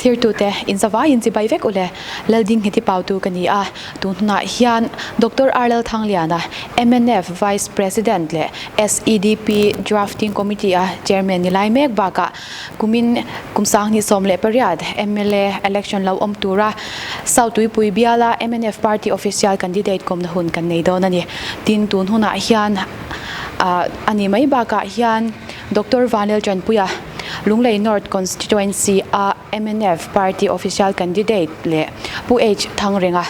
Thlirtute, inzavaiin chibai vek ule, Laldingheti Pautu ka ni a, tun hunah hian Doctor R Lalthangliana, mnf Vice President leh SEDP Drafting Committee-a Chairman ni lai mek bakah kumin kum 2018 mla election lo awm tura South Tuipui biala mnf Party Official Candidate kawmna hun kan nei dawn a ni. Tin, tun hunah hian a ni mai bakah hian Doctor Vanlel Tanpuia, Lunglei North Constituency a mnf Party Official Candidate leh Pu H Thangrenga,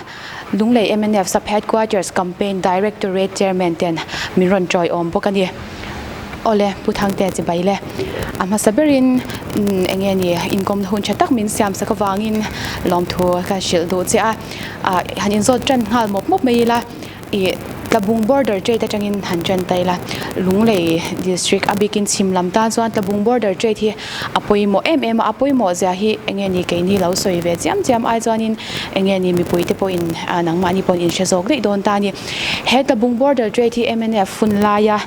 Lunglei mnf Sub Headquarters Campaign Directorate Chairman ten min rawn tawiawm bawk a ni. Awle, Pu Thangte chibai le. A hmasa berin enge ni inkawmna hun tha tak min siam sak avangin lawmthu ka hrilh duh che a, han inzawt tan nghal mawp mawp mai ila. I Tlabung Border Trade atangin han ṭan ta ila, Lunglei District a bikin chhim lam tan chuan Tlabung Border Trade hi a pawimawh em em a, a pawimawh zia hi enge ni keini lo sawi ve chiam chiam ai chuanin enge ni mipuite pawhin nangmahni pawhin in hre zawk daih dawn ta a ni. He Tlabung Border Trade hi mnf hun laia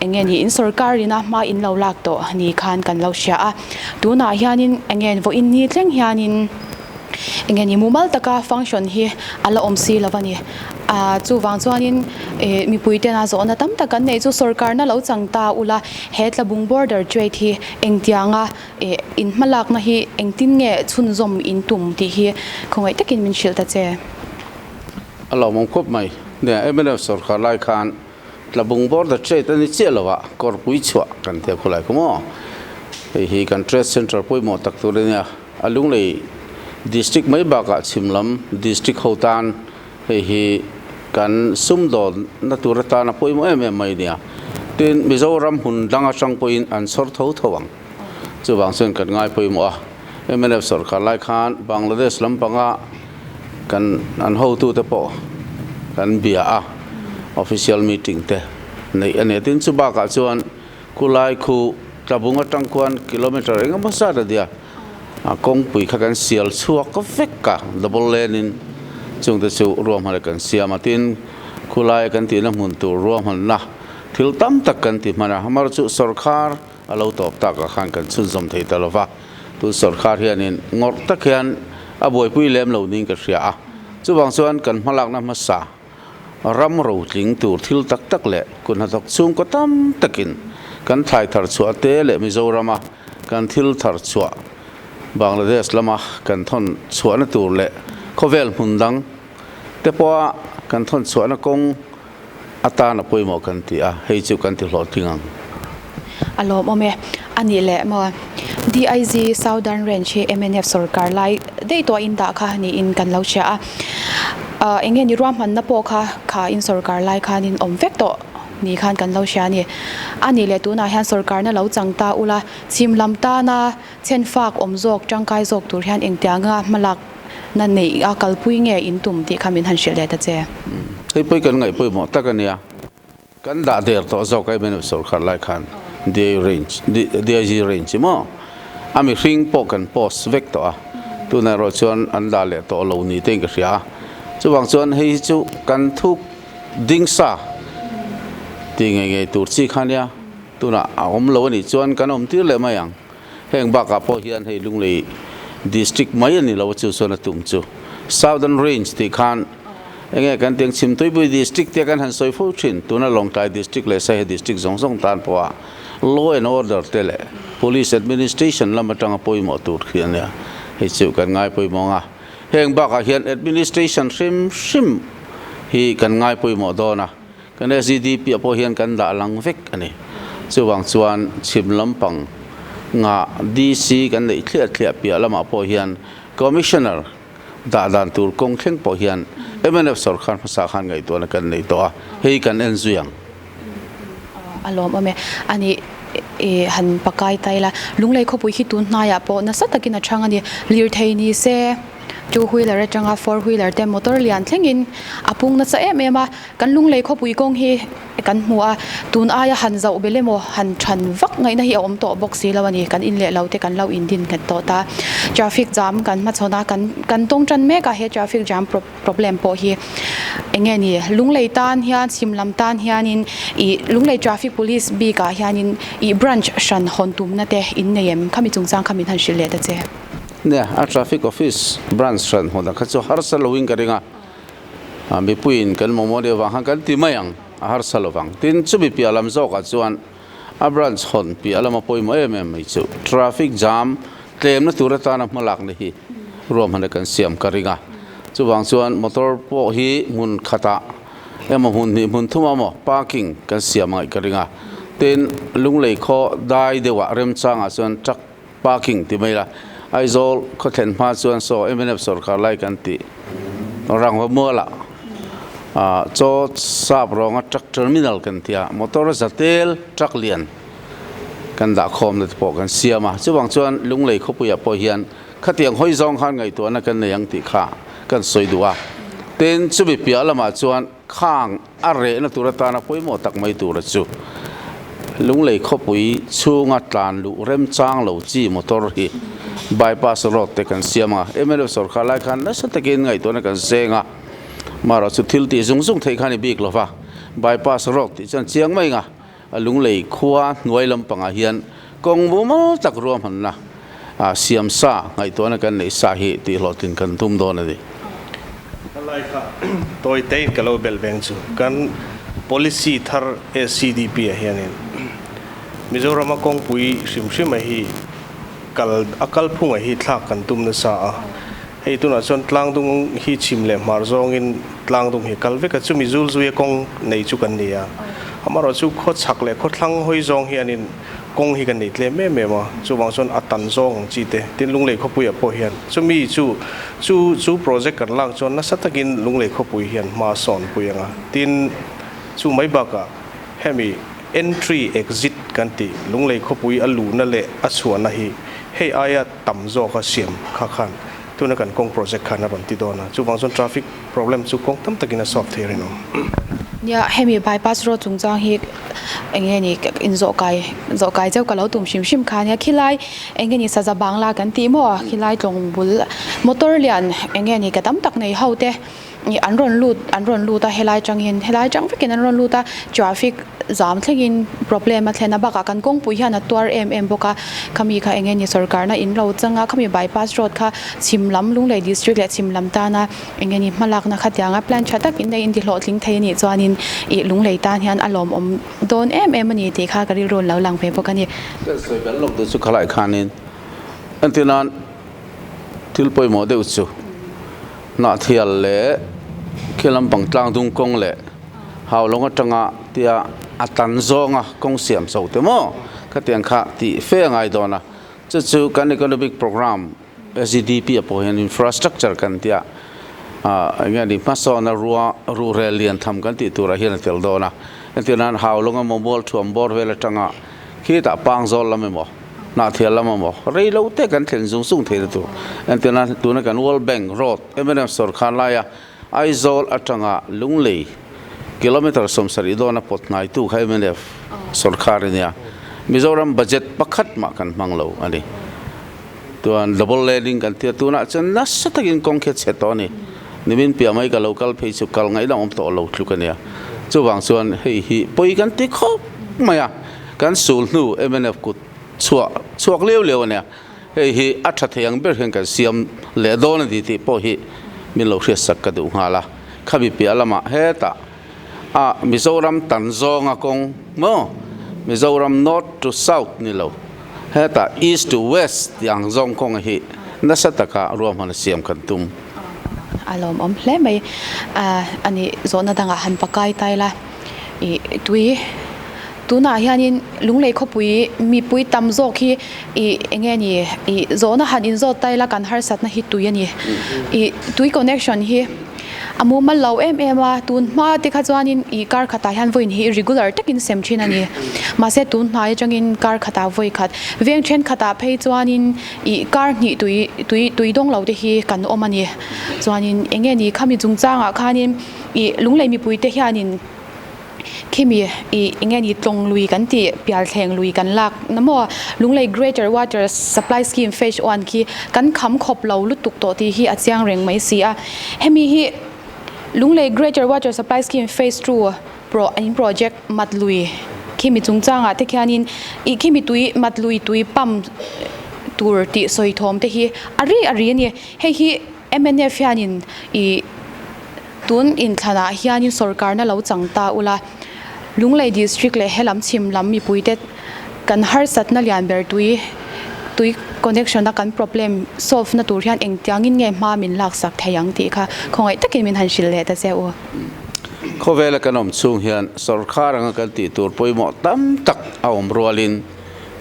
enge ni in sorkar ina hma in lo lak tawh ni khan kan lo hria a, tunah hianin enge vawiin ni thleng hianin Enge ni mumal taka function hi a la awm si lo a ni. Ahh chuvang chuanin ih mipui tena zawhna tam tak kan neih chu sorkarna lo chang ta ula he Tlabung border trade hi engtianga ih in hmalakna hi engtin nge chhunzawm in tum tih hi khawngaih takin min hrilh ta che. A lawmawm khawp mai. Nia mnf sorkar lai khan Tlabung border trade a ni chiah lo a, kawrpui chhuah kan tia khulai khaw maw. Hei hi kan trade centre pawimawh tak tur a nia. A Lunglei district mai bakah chhim lam district ho tan hei hi kan sumdawnna tur atan a pawimawh em em mai a nia. Tin, Mizoram hmun dang atang pawhin an chhawr tho tho ang. Chuvang chuan kan ngai pawimawh a. Mnf sorkar lai khan Bangladesh lampanga kan an hotute pawh kan bia a, official meeting te neih a ni a. Tin, chu bakah chuan Khulai khu Tlabung atang khuan kilometre eng emaw zat a nia, a kawngpui kha kan sial chhuak vek a, double lane in chungte chu ruahman kan siam a, tin khulai kan tihna hmun tur ruahmanna thil tam tak kan ti hman a, hamar chu sawrkhar a lo tawp tak ah khan kan chhunzawm thei ta lova, tun sawrkhar hianin ngawrh tak hian a buaipui lem lo niin ka hria a, chuvang chuan kan hmalakna hmasa. Ram rotling tur thil tak tak leh kut hnathawk chhungkaw tam takin kan thlai thar chhuah te leh Mizorama kan thil thar chhuah Bangladesh lama kan thawn chhuahna tur leh khawvel hmun dang te pawha kan thawn chhuahna kawng atan a pawimawh kan ti a, hei chu kan ti hlawhtling ang. A lawmawm e. A nih leh maw? DIG Southern Range hi mnf sorkar lai daih tawh a in dah kha niin kan lo hria a. Eng nge ni ruahmanna pawh kha kha in sorkar lai khanin awm vek tawh ni khan kan lo hria a ni. A nih leh tunah hian sorkarna lo chang ta ula, chhim lam tana chhenfak awm zawk, tangkai zawk tur hian engtianga hmalak na neih a kalpui nge in tum tih kha min han hrilh leh ta che. Hei pawh hi kan ngaihpawimawh tak a nia. Kan dah der tawh zawk a mnf sorkar lai khan DI range DIG range maw a mihring pawh kan post vek tawh a tunah erawh chuan an dah leh tawh lo ni te in ka hria a chuvang chuan hei hi chu kan thuk ding sa tih ngei ngei tur chi kha nia tunah a awm lo a nih chuan kan awm tir leh mai ang heng bakah pawh hian hei Lunglei district mai a ni lo a chu chuan a tum chu Southern range tih khan Enge kan tiang Chhimtuipui District te kan han sawi fo thin, tuna Lawngtlai District leh Saiha District zawng zawng tan pawha Law and Order te leh Police Administration lam atanga pawimawh tur khi a nia, hei chu kan ngai pawimawh ang a. Heng bakah hian Administration hrim hrim hi kan ngai pawimawh dawn a, kan SEDP ah pawh hian kan dah lang vek a ni. Chuvang chuan chhim lampang nga DC kan neih thliah thliah piah lamah pawh hian Commissioner, Dah dan tur kawng thleng pawh hian mnf sorkar hmasa khan ngaihtuahna kan nei tawh a, hei kan en zui ang. A lawmawm e. A nih i han pakai ta ila, Lunglei khawpui hi tun hnaiah pawh nasa takin a chhang a ni. Lirthei ni se two wheeler atanga four wheeler te motor lian thlengin a pung nasa em em a. Kan Lunglei khawpui kawng hi kan hmu a, tun aia han zoh bel emaw han than vak ngaihna hi a awm tawh bawk si lo a ni. Kan in leh lo te kan lo in din nghet tawh ta. Traffic jam kan hmachhawn a, kan kan tawng tan mek a he traffic jam problem pawh hi eng nge ni Lunglei tan hian chhim lam tan hianin ih Lunglei traffic police bikah hianin ih branch hran hawn tumna te in nei em? Khami chungchang kha min han hrilh leh ta che. Nia, a traffic office branch hran hmun ah kha chu harsa loin ka ring a, mipuiin kan mamawh deuh vang khan kan ti mai ang, a harsa lovang. Tin, chumi piah lam zawkah chuan a branch hawn piah lama pawimawh em em mai chu traffic jam tlemna tur atana hmalakna hi ruahmanna kan siam ka ring a. Chuvang chuan motor pawh hi hmun khatah emaw hmun hnih hmun thum emaw parking kan siam angaih ka ring a. Tin, Lunglei khaw dai deuhah remchangah chuan truck Parking ti mai la, Aizawl khaw thlen hma chuan saw mnf sorkar lai kan tih Rangva mualah chaw sap rawnga truck terminal kan ti a, motor zatel truck lian kan dah khawmna te pawh kan siam a, chuvang chuan Lunglei khawpuiah pawh hian khatiang hawi zawng khan ngaihtuahna kan nei ang tih kha kan sawi duh a, tin chumi piah lamah chuan khang A rehna tur atana pawimawh tak mai tura chu Lunglei khawpui chhunga tlan luh remchang lo chi motor hi bypass road te kan siam a, mla sorkar lai khan nasa takin ngaihtuahna kan seng a, marawh chu thil tih zung zung theih kha a ni bik lo va, bypass road tih chuan chiang mai nga Lunglei khua hnuai lampangah hian kawng mumal tak ruahmanna siam sa ngaihtuahna kan neih sa hi tih hlawhtlin kan tum dawn a ni. Ka lai kha tawi tein ka lo belh veng chu kan policy thar SCDP ah hianin Mizorama kawngpui hrim hrim a hi kal a kalphung a hi thlak kan tum nasa a, hei tunah chuan tlangdung hi chhim leh hmar zawngin tlangdung hi kal vek a, chumi zul zuia kawng nei chu kan ni a, amaherawhchu khawchhak leh khawthlang hawi zawng hianin kawng hi kan nei tlem em em a, chuvang chuan a tan zawng ang chi te, tin Lunglei khawpuiah pawh hian chumi chu chu chu project kan lak chuan nasa takin Lunglei khawpui hian hma sawn pui ang a, tin chu mai bakah hemi entry exit kan tih Lunglei khawpui a luhna leh a chhuahna hi hei aia tam zawka siam kha khan tuna kan kawng project khan a rawn ti dawn a, chuvang chuan traffic problem chu kawng tam takin a solve thei rinawm. Nia, hemi bypass road chungchang hi eng nge ni inzawh kai zawh kai cheu ka lo tum hrim hrim kha nia khilai eng nge ni saza bangla kan tih maw khilai tlawng bul motor lian eng nge ni ka tam tak nei ho te an rawn lut an rawn lut a helai tangin helai tang vekin an rawn lut a traffic zam thlengin problem a thlen a bakah kan kawngpui hian a tuar em em bawk a khami kha eng nge ni sorkarna in lo chang a khami bypass road kha chhim lam Lunglei district leh chhim lam tana eng nge ni hmalakna khatianga plan tha tak in nei in ti hlawhtling thei a nih chuanin ih Lunglei tan hian a lawmawm dawn em em a ni tih kha ka rilru an lo lang ve bawk a ni. Ka sawi belh lawk duh chu khalai khanin entirnan thil pawimawh deuh chu Hnahthial leh khi lampang tlang dung kawng leh Haulawng atanga tia a tan zawnga kawng siam chho te maw khatiang kha tih fe a ngai dawn a, chu chu kan economic programme SEDP ah pawh hian infrastructure kan tia eng nge ni hmasawna rua ruhrel lian tham kan tih turah hian a tel dawn a, entir nan Haulawng emaw Mualthuam bawr vel atanga khitah Pangzawl lam emaw Hnahthial lam emaw rei lo te kan thlen zung zung theihna tur entir nan tuna kan World Bank Road mnf sorkar laia Aizawl atanga Lunglei kilometre 70 dawna pawt hnaitu kha mnf sorkar a nia. Mizoram budget pakhat mah kan hmang lo a ni. Chuan double laning kan tia tunah chuan nasa takin kawng khi a chhe tawh a ni. Nimin piah mai ka lo kal phei chu kal ngaihna awm tawh lo tluk a nia. Chuvang chuan hei hi pawi kan ti khawp mai a, kan sul hnu mnf kut chhuah chhuak liau liau a nia. Hei hi a tha thei ang ber hian kan siam leh dawn a ni tih pawh hi min lo hriatsak ka duh nghal a. Khami piah lamah hetah a Mizoram tan zawnga kawng maw Mizoram North to South ni lo hetah East to West tih ang zawng kawng hi nasa taka ruahman a siam kan tum. A lawmawm hle mai a ni zawhna dangah han pakai ta ila ih tui. Tunah hianin Lunglei khawpui mipui tam zawk hi ih eng nge ni ih zawhna han inzawt ta ila kan harsatna hi tui a ni. Ih tui connection hi a mumal lo em em a, tun hma te kha chuanin ih kar khatah hian vawiin hi regular takin sem thin a ni. Mahse tun hnai atangin kar khatah vawi khat veng thenkhatah phei chuanin ih kar hnih tui tui tui dawng lo te hi kan awm a ni. Chuanin eng nge ni khami chungchangah khanin ih Lunglei mipui te hianin Khimi ih enge ni tlawng lui kan tih pialthleng lui kan lak na maw Lunglei Greater Water Supply Scheme Phase one khi kan kham khawp lo lutuk tawh tih hi a chiang reng mai si a. Hemi hi Lunglei Greater Water Supply Scheme Phase two pro in project mat lui khimi chungchangah te khianin ih khimi tui mat lui tui pump. tur tih sawi thawm te hi a ri a ri a ni. Hei hi mnf hianin ih tun inthlanah hianin sorkarna lo chang ta ula, Lunglei District leh helam chhim lam mipuite kan harsatna lian ber tui tui connection a kan problem solve na tur hian engtiangin nge hma min laksak thei ang tih kha khawngaih takin min han hrilh leh ta che u. Khawvela kan awm chhung hian sorkar anga kan tih tur pawimawh tam tak a awm rualin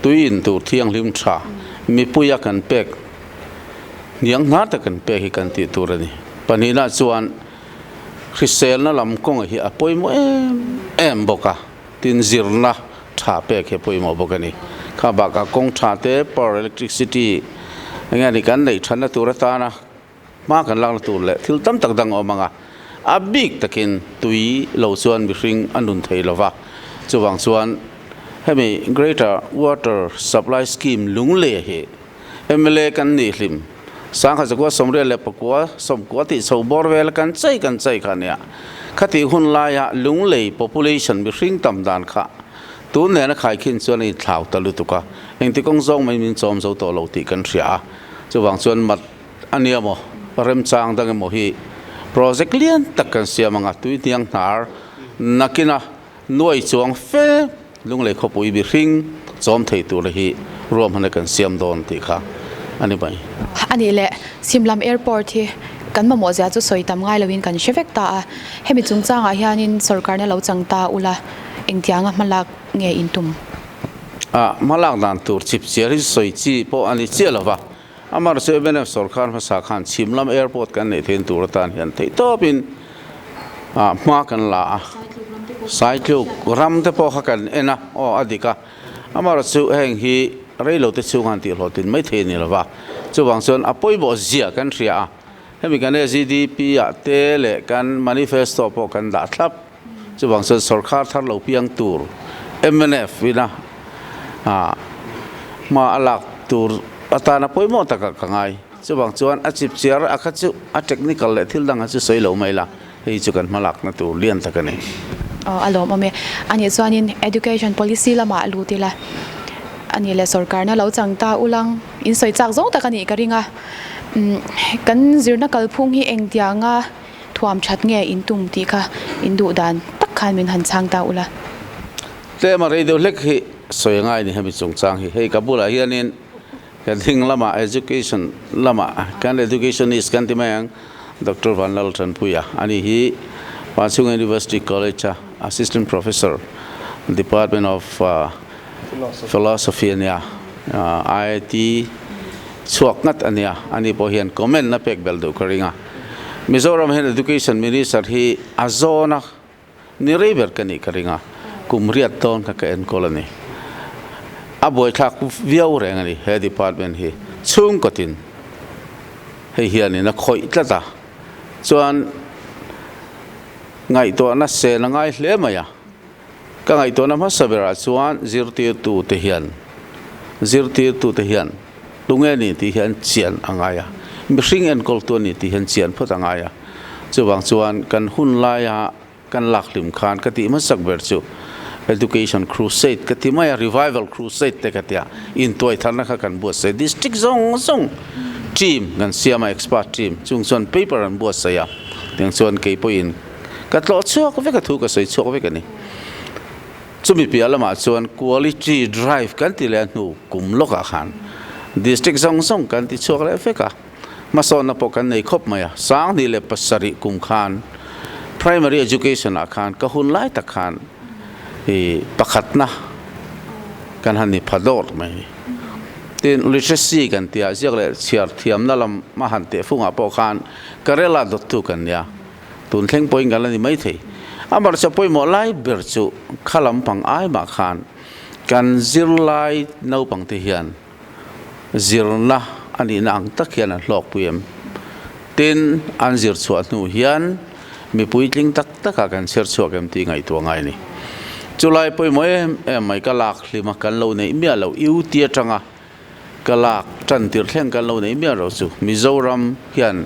tui in tur thianghlim tha mipuia kan pek hniang hnar tak kan pek hi kan tih tur a ni. Pahnihna chuan hriselna lam kawnga hi a pawimawh em em bawk a, tin zirna tha pek hi a pawimawh bawk a ni. Kha bakah kawng tha te power electricity eng nge ni kan neih thatna tur atana hma kan lakna tur leh thil tam tak dang a awm ang a, a bik takin tui lo chuan mihring a nun thei lo va, chuvang chuan hemi Greater Water Supply Scheme Lunglei hi mla kan nih hlim sangkhat zakua 84 90 tih chho bawr vel kan chei kan chei kha nia khatih hun laia Lunglei population mihring tam dan kha tun nena khaikhin chuan a inthlau ta lutuk a, engti kawng zawng mai min chawm zo tawh lo tih kan hria a. Chuvang chuan mat a nia maw, remchang dang emaw hi project lian tak kan siam ang a, tui hniang hnar nakina nuai chuang fe Lunglei khawpui mihring chawm thei tura hi ruahmanna kan siam dawn tih kha a ni mai. A nih leh, Simlam Airport hi kan mamawh zia chu sawi tam ngai loin kan hre vek ta a, hemi chungchangah hianin sorkarna lo chang ta ula engtianga hmalak nge in tum? A hmalak dan tur chip chiar hi sawi chi pawh a ni chiah lo va, amaherawhchu mnf sorkar hmasa khan chhim lam airport kan neih theih tur atan hian theihtawpin hma kan la a, Saitluk ram te pawh kha kan en a, aw a dik a, amaherawhchu heng hi reilote chhunga han tihhlawhtlin mai thei a ni lo va, chuvang chuan a pawimawh zia kan hria a, hemi kan SGDP ah te leh kan manifesto pawh kan dah thlap. Chuvang chuan sorkar thar lo piang tur mnf ina hma a lak tur atana pawimawh takah ka ngai. Chuvang chuan a chip chiar a kha chu a technical leh thil dangah chu sawi lo mai la, hei chu kan hma lakna tur lian tak a ni. Aw a lawmawm e. Anih chuanin education policy lamah lut ila anih leh sorkarna lo chang ta ulang in sawi chak zawng tak a nih ka ring a. Kan zirna kalphung hi engtianga Thuam that nge in tum tih kha in duh dan tak khan min han chhang ta ula. Tlem a rei deuh hlek hi sawi a ngai ni hemi chungchang hi. Hei ka bulah hianin ka ding lamah education lamah kan educationist kan ti mai ang Doctor Vanlal Tanpuia ani hi Pachhunga University College a Assistant Professor Department of Philosophy ania IIT chhuak ngat ania ani pawh hian comment na pek belh duh ka ring a. Mizoram hian Education Minister hi a zawn a, ni rei ber ka nih ka ring a, kum riat dawn kha ka enkawl a ni. A buaithlak viau reng a ni he department hi chhungkawtin hei hianin a khawih tlat a, chuan ngaihtuahna sen a ngai hle mai a. Ka ngaihtuahna hmasa berah chuan zirtirtute hian zirtirtute hian tunge ni tih hian chian a ngai a, mihring enkawltu a ni tih hian chian phawt a ngai a. Chuvang chuan kan hun laia kan lak hlim khan ka tih hmasak ber chu Education Crusade ka ti mai a, Revival Crusade te ka ti a, intuaitharna kha kan buatsaih district zawng zawng team kan siam a, expert team chung chuan paper an buatsaih a, tiang chuan kei pawhin Ka tlawh chhuak vek a thu ka sawi chhuak vek a ni. Chumi piah lamah chuan quality drive kan ti leh a hnu kum lawkah khan district zawng zawng kan ti chhuak leh vek a, hmasawnna pawh kan nei khawp mai a. 2007 kum khan primary education ah khan ka hun lai tak khan i pakhatna kan han ni pha dawt mai. Tin, literacy kan tia ziak leh chhiar thiamna lam a han teh fungah pawh khan Karela dawttu kan nia. Tun thleng pawhin kan la ni maithei. Amaherawhchu pawimawh lai ber chu kha lampang ai mah khan kan zirlai naupangte hian zirna a nihna ang tak hian an hlawkpui em? Tin, an zir chhuah hnu hian mipui tling tak takah kan chher chhuak em tih ngaihtuah ngai a ni. Chulai pawimawh em em mai ka lak hlima kan lo neih miah loh UT atanga Ka lak tan tir thleng kan lo nei miah lo chu Mizoram hian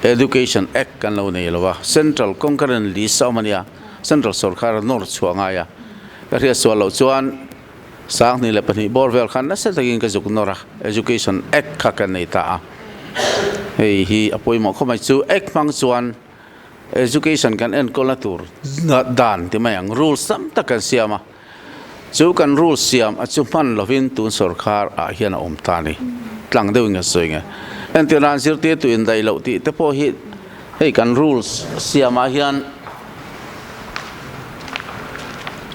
Education Act kan lo nei lo a, Central Concurrent List a awm a nia, Central sorkar a nawr chhuah ngai a, ka hriat sual loh chuan 22 bawr vel khan nasa takin ka zuk nawr a, Education Act kha kan nei ta a. Hei hi a pawimawh khawp mai. Chu Act hmang chuan Education kan enkawlna tur dan ti mai ang, rules tam tak kan siam a. Chu kan rules siam a chu hman lovin tun sorkar ah hian a awm ta a ni. Tlang deuhin kan sawi nge. Entirnan zirtirtu indaih loh tih te pawh hi hei kan rules siam ah hian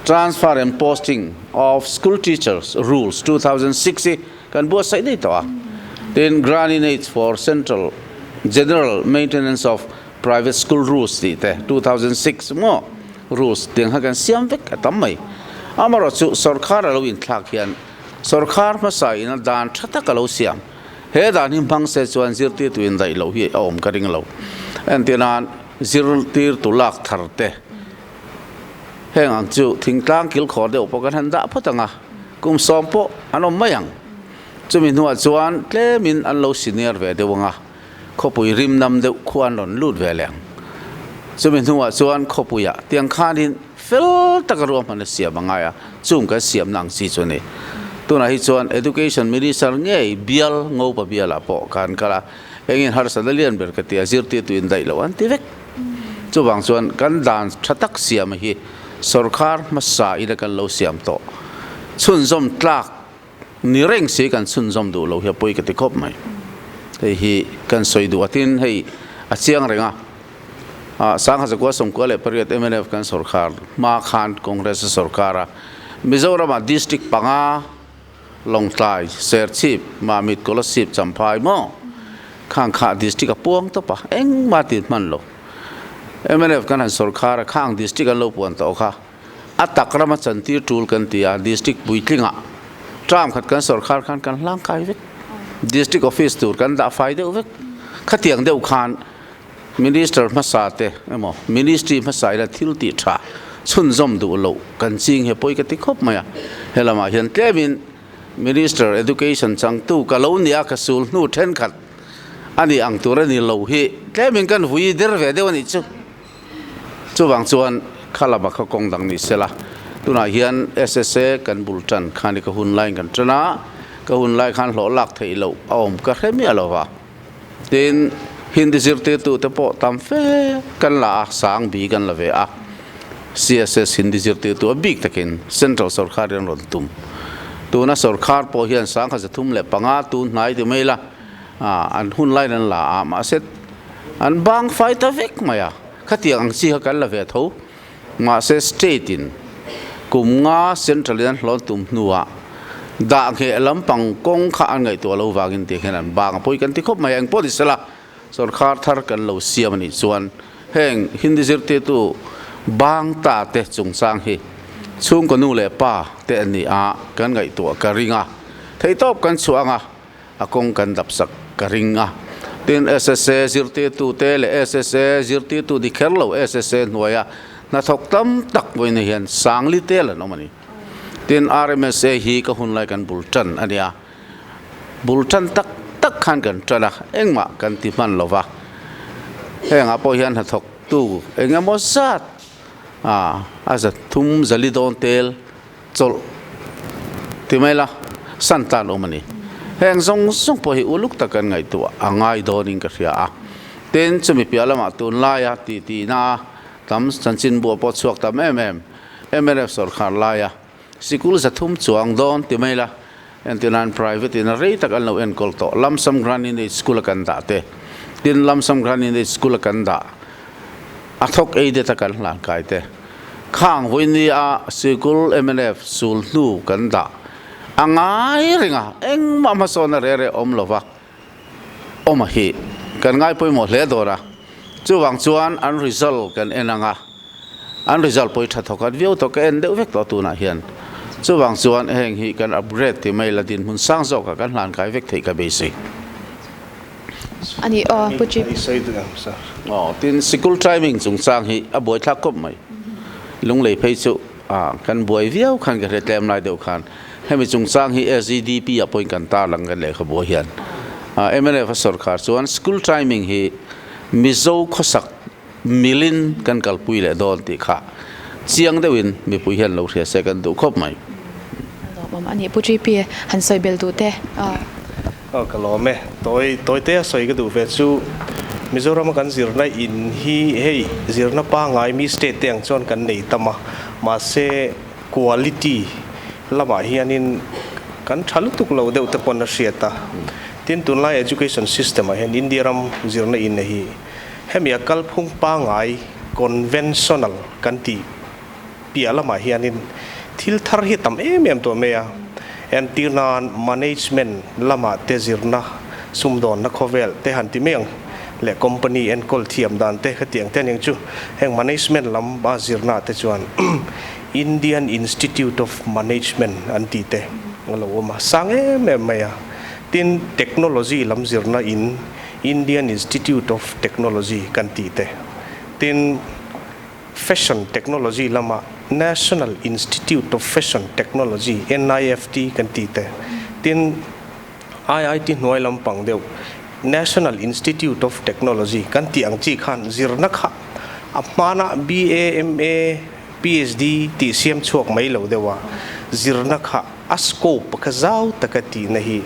Transfer and Posting of School Teachers Rules 2006 hi kan buatsaih daih tawh a. Tin, Grant-in-Aids for Central General Maintenance of Private School Rules tih te 2006 maw rules tiang kha kan siam vek a tam mai. Amaherawh chu sorkar a lo inthlak hian sorkar hmasa in a dan tha tak a lo siam. He dan hi hmang se chuan zirtirtu indaih loh hi a awm ka ring lo. Entir nan zirtirtu lak thar te heng ang chu thingtlang kilkhawr deuh pawh kan han dah phawt ang a, kum sawm pawh an awm mai ang. Chumi hnuah chuan tlemin an lo senior ve deuh ang a. Khawpui rim nam deuh khu an rawn lut ve leh ang. Chumi hnuah chuan khawpuiah tiang khanin fel taka ruahman a siam a ngai a, chung kan siamna ang chi chu a ni. Tunah hi chuan Education Minister ngei bial Ngopa bialah pawh khan kal a, engin harsatna lian ber ka ti a, zirtirtu indaih loh an ti vek. Chuvang chuan kan dan tha tak siam hi sorkar hmasa ina kan lo siam tawh chhunzawm tlak Ni reng si kan chhunzawm duh lo hi a pawi ka ti khawp mai. Hei hi kan sawi duh a tin hei a chiang reng a. Sangha 1998 mnf kan sorkar hma khan Congress a sorkar a. Mizoram ah district panga Lawngtlai, Serchhip, Mamit, Kolasib, Champhai maw khang kha district a puang tawp a engmah ti hman lo. Mnf kan han sorkar a khang district an lo puan tawh kha. A tak rama chantir tul kan ti a, District puitlingah term khat kan sorkar khan kan hlang kai vek. District office tur kan dah fai deuh vek. Khatiang deuh khan Minister hmasa te emaw Ministry hmasa ila thil tih tha chhunzawm duh loh kan ching he pawi ka ti khawp mai a. Helamah hian tlemin Minister Education changtu ka lo nia ka sul hnu thenkhat a nih ang tur a ni lo hi tlemin kan vui der ve deuh a nih chu. Chuvang chuan kha lama kha kawng dang ni sela, tunah hian SSA kan bul tan khan i ka hun laiin kan tan a, ka hun lai khan hlawh lak theih loh a awm ka hre miah lo va. Tin, Hindi zirtirtute pawh tam fe kan la a, sang bi kan la ve a. CSS Hindi zirtirtu a bik takin Central sorkar hian rawn tum. Tuna sorkar pawh hian 1035 tun hnai ti mai la, an hun laiin an la a, mahse An bang fai ta vek mai a, khatiang ang chi kha kan la ve tho. Mahse state in kum nga central in an hlawn tum hnuah dah ngheh lampang kawng kha an ngaihtuah lo vangin tih hian an bang a pawi kan ti khawp mai a, engpawh ni sela sorkar thar kan lo siam a nih chuan heng Hindi zirtirtu bang ta te chungchang hi chhungkaw nu leh pa te an ni a kan ngaihtuah ka ring a, theihtawp kan chhuah ang a. A kawng kan dap sak ka ring a. Tin, SSA zirtirtute leh SSA zirtirtu ni kher lo SSA hnuaia hnathawk tam tak vawiin hian Sangli tel an awm a ni. Tin, RMSA hi ka hunlai kan bul tan a nia. Bul tan tak tak khan kan tan a, engmah kan ti hman lo va. Hengah pawh hian hnathawktu eng emaw zat a za thum zali dawn tel chawlh ti mai la, san tan awm a ni. Heng zawng zawng pawh hi uluk tak kan ngaihtuah a ngai dawnin ka hria a. Tin, chumi piah lamah tunlaia titihna tam chanchinbu pawh chhuak tam em em, mnf sorkar laia sikul 300 chuang dawn ti mai la, entirnan private in a rei tak an lo enkawl tawh, Lamsam Grant in Aid School a kan dah te, tin Lamsam Grant in Aid School a kan dah a thawk ei det a kan hlan kai te. Khang vawiini a sikul mnf sul hnu kan dah a ngai reng a, engmah hmasawn a re re awm lova awm a hi kan ngai pawimawh hle dawn a. Chuvang chuan an result kan en ang a, an result pawh hi tha thawk at viau tawh ka en deuh vek tawh tunah hian. Chuvang chuan heng hi kan upgrade ti mai la dinhmun sang zawkah kan hlan kai vek theih ka beisei. A ni aw, Pu Chief. Aw, tin sikul timing chungchang hi a buaithlak khawp mai. Lunglei phei chu kan buai viau khan ka hre tlem lai deuh khan hemi chungchang hi SGDP ah pawhin kan tarlang kan lehkhabu ah hian mnf a sorkar chuan school timing hi Mizo khawsak milin kan kalpui leh dawn tih kha chiang deuhin mipui hian lo hria se kan duh khawp mai. lawmawm a ni. Pu GP han sawi bel duh teh. Aw ka lawm e. Tawi tawi te a sawi ka duh ve chu Mizorama kan zirna in hi hei zirna pangngai mi state te ang chuan kan nei tam a, mahse quality lamah hianin kan tha lutuk lo deuh te pawn a hriat a. Tin tunlai education system ah hian India ram zirna in hi hemi a kalphung pangngai conventional kan tih piah lamah hianin thil thar hi a tam em em tawh mai a, entir nan management lamah te zirna, sumdawnna khawvel te han ti mai ang leh company enkawl thiam dan te khatiang te aniang chu heng management lam a zirna ah te chuan Indian Institute of Management an tih te a lo awm a, sang em em mai a, tin technology lam zirna in Indian Institute of Technology kan tih te, tin. Fashion Technology lama National Institute of Fashion Technology, NIFT, kan tih te, tin IIT hnuai lampang deuh National Institute of Technology kan tih ang chi khan zirna kha a hmana BA, MA, PhD tih siam chhuak mai lo deuh a, zirna kha a scope kha zau taka tihna hi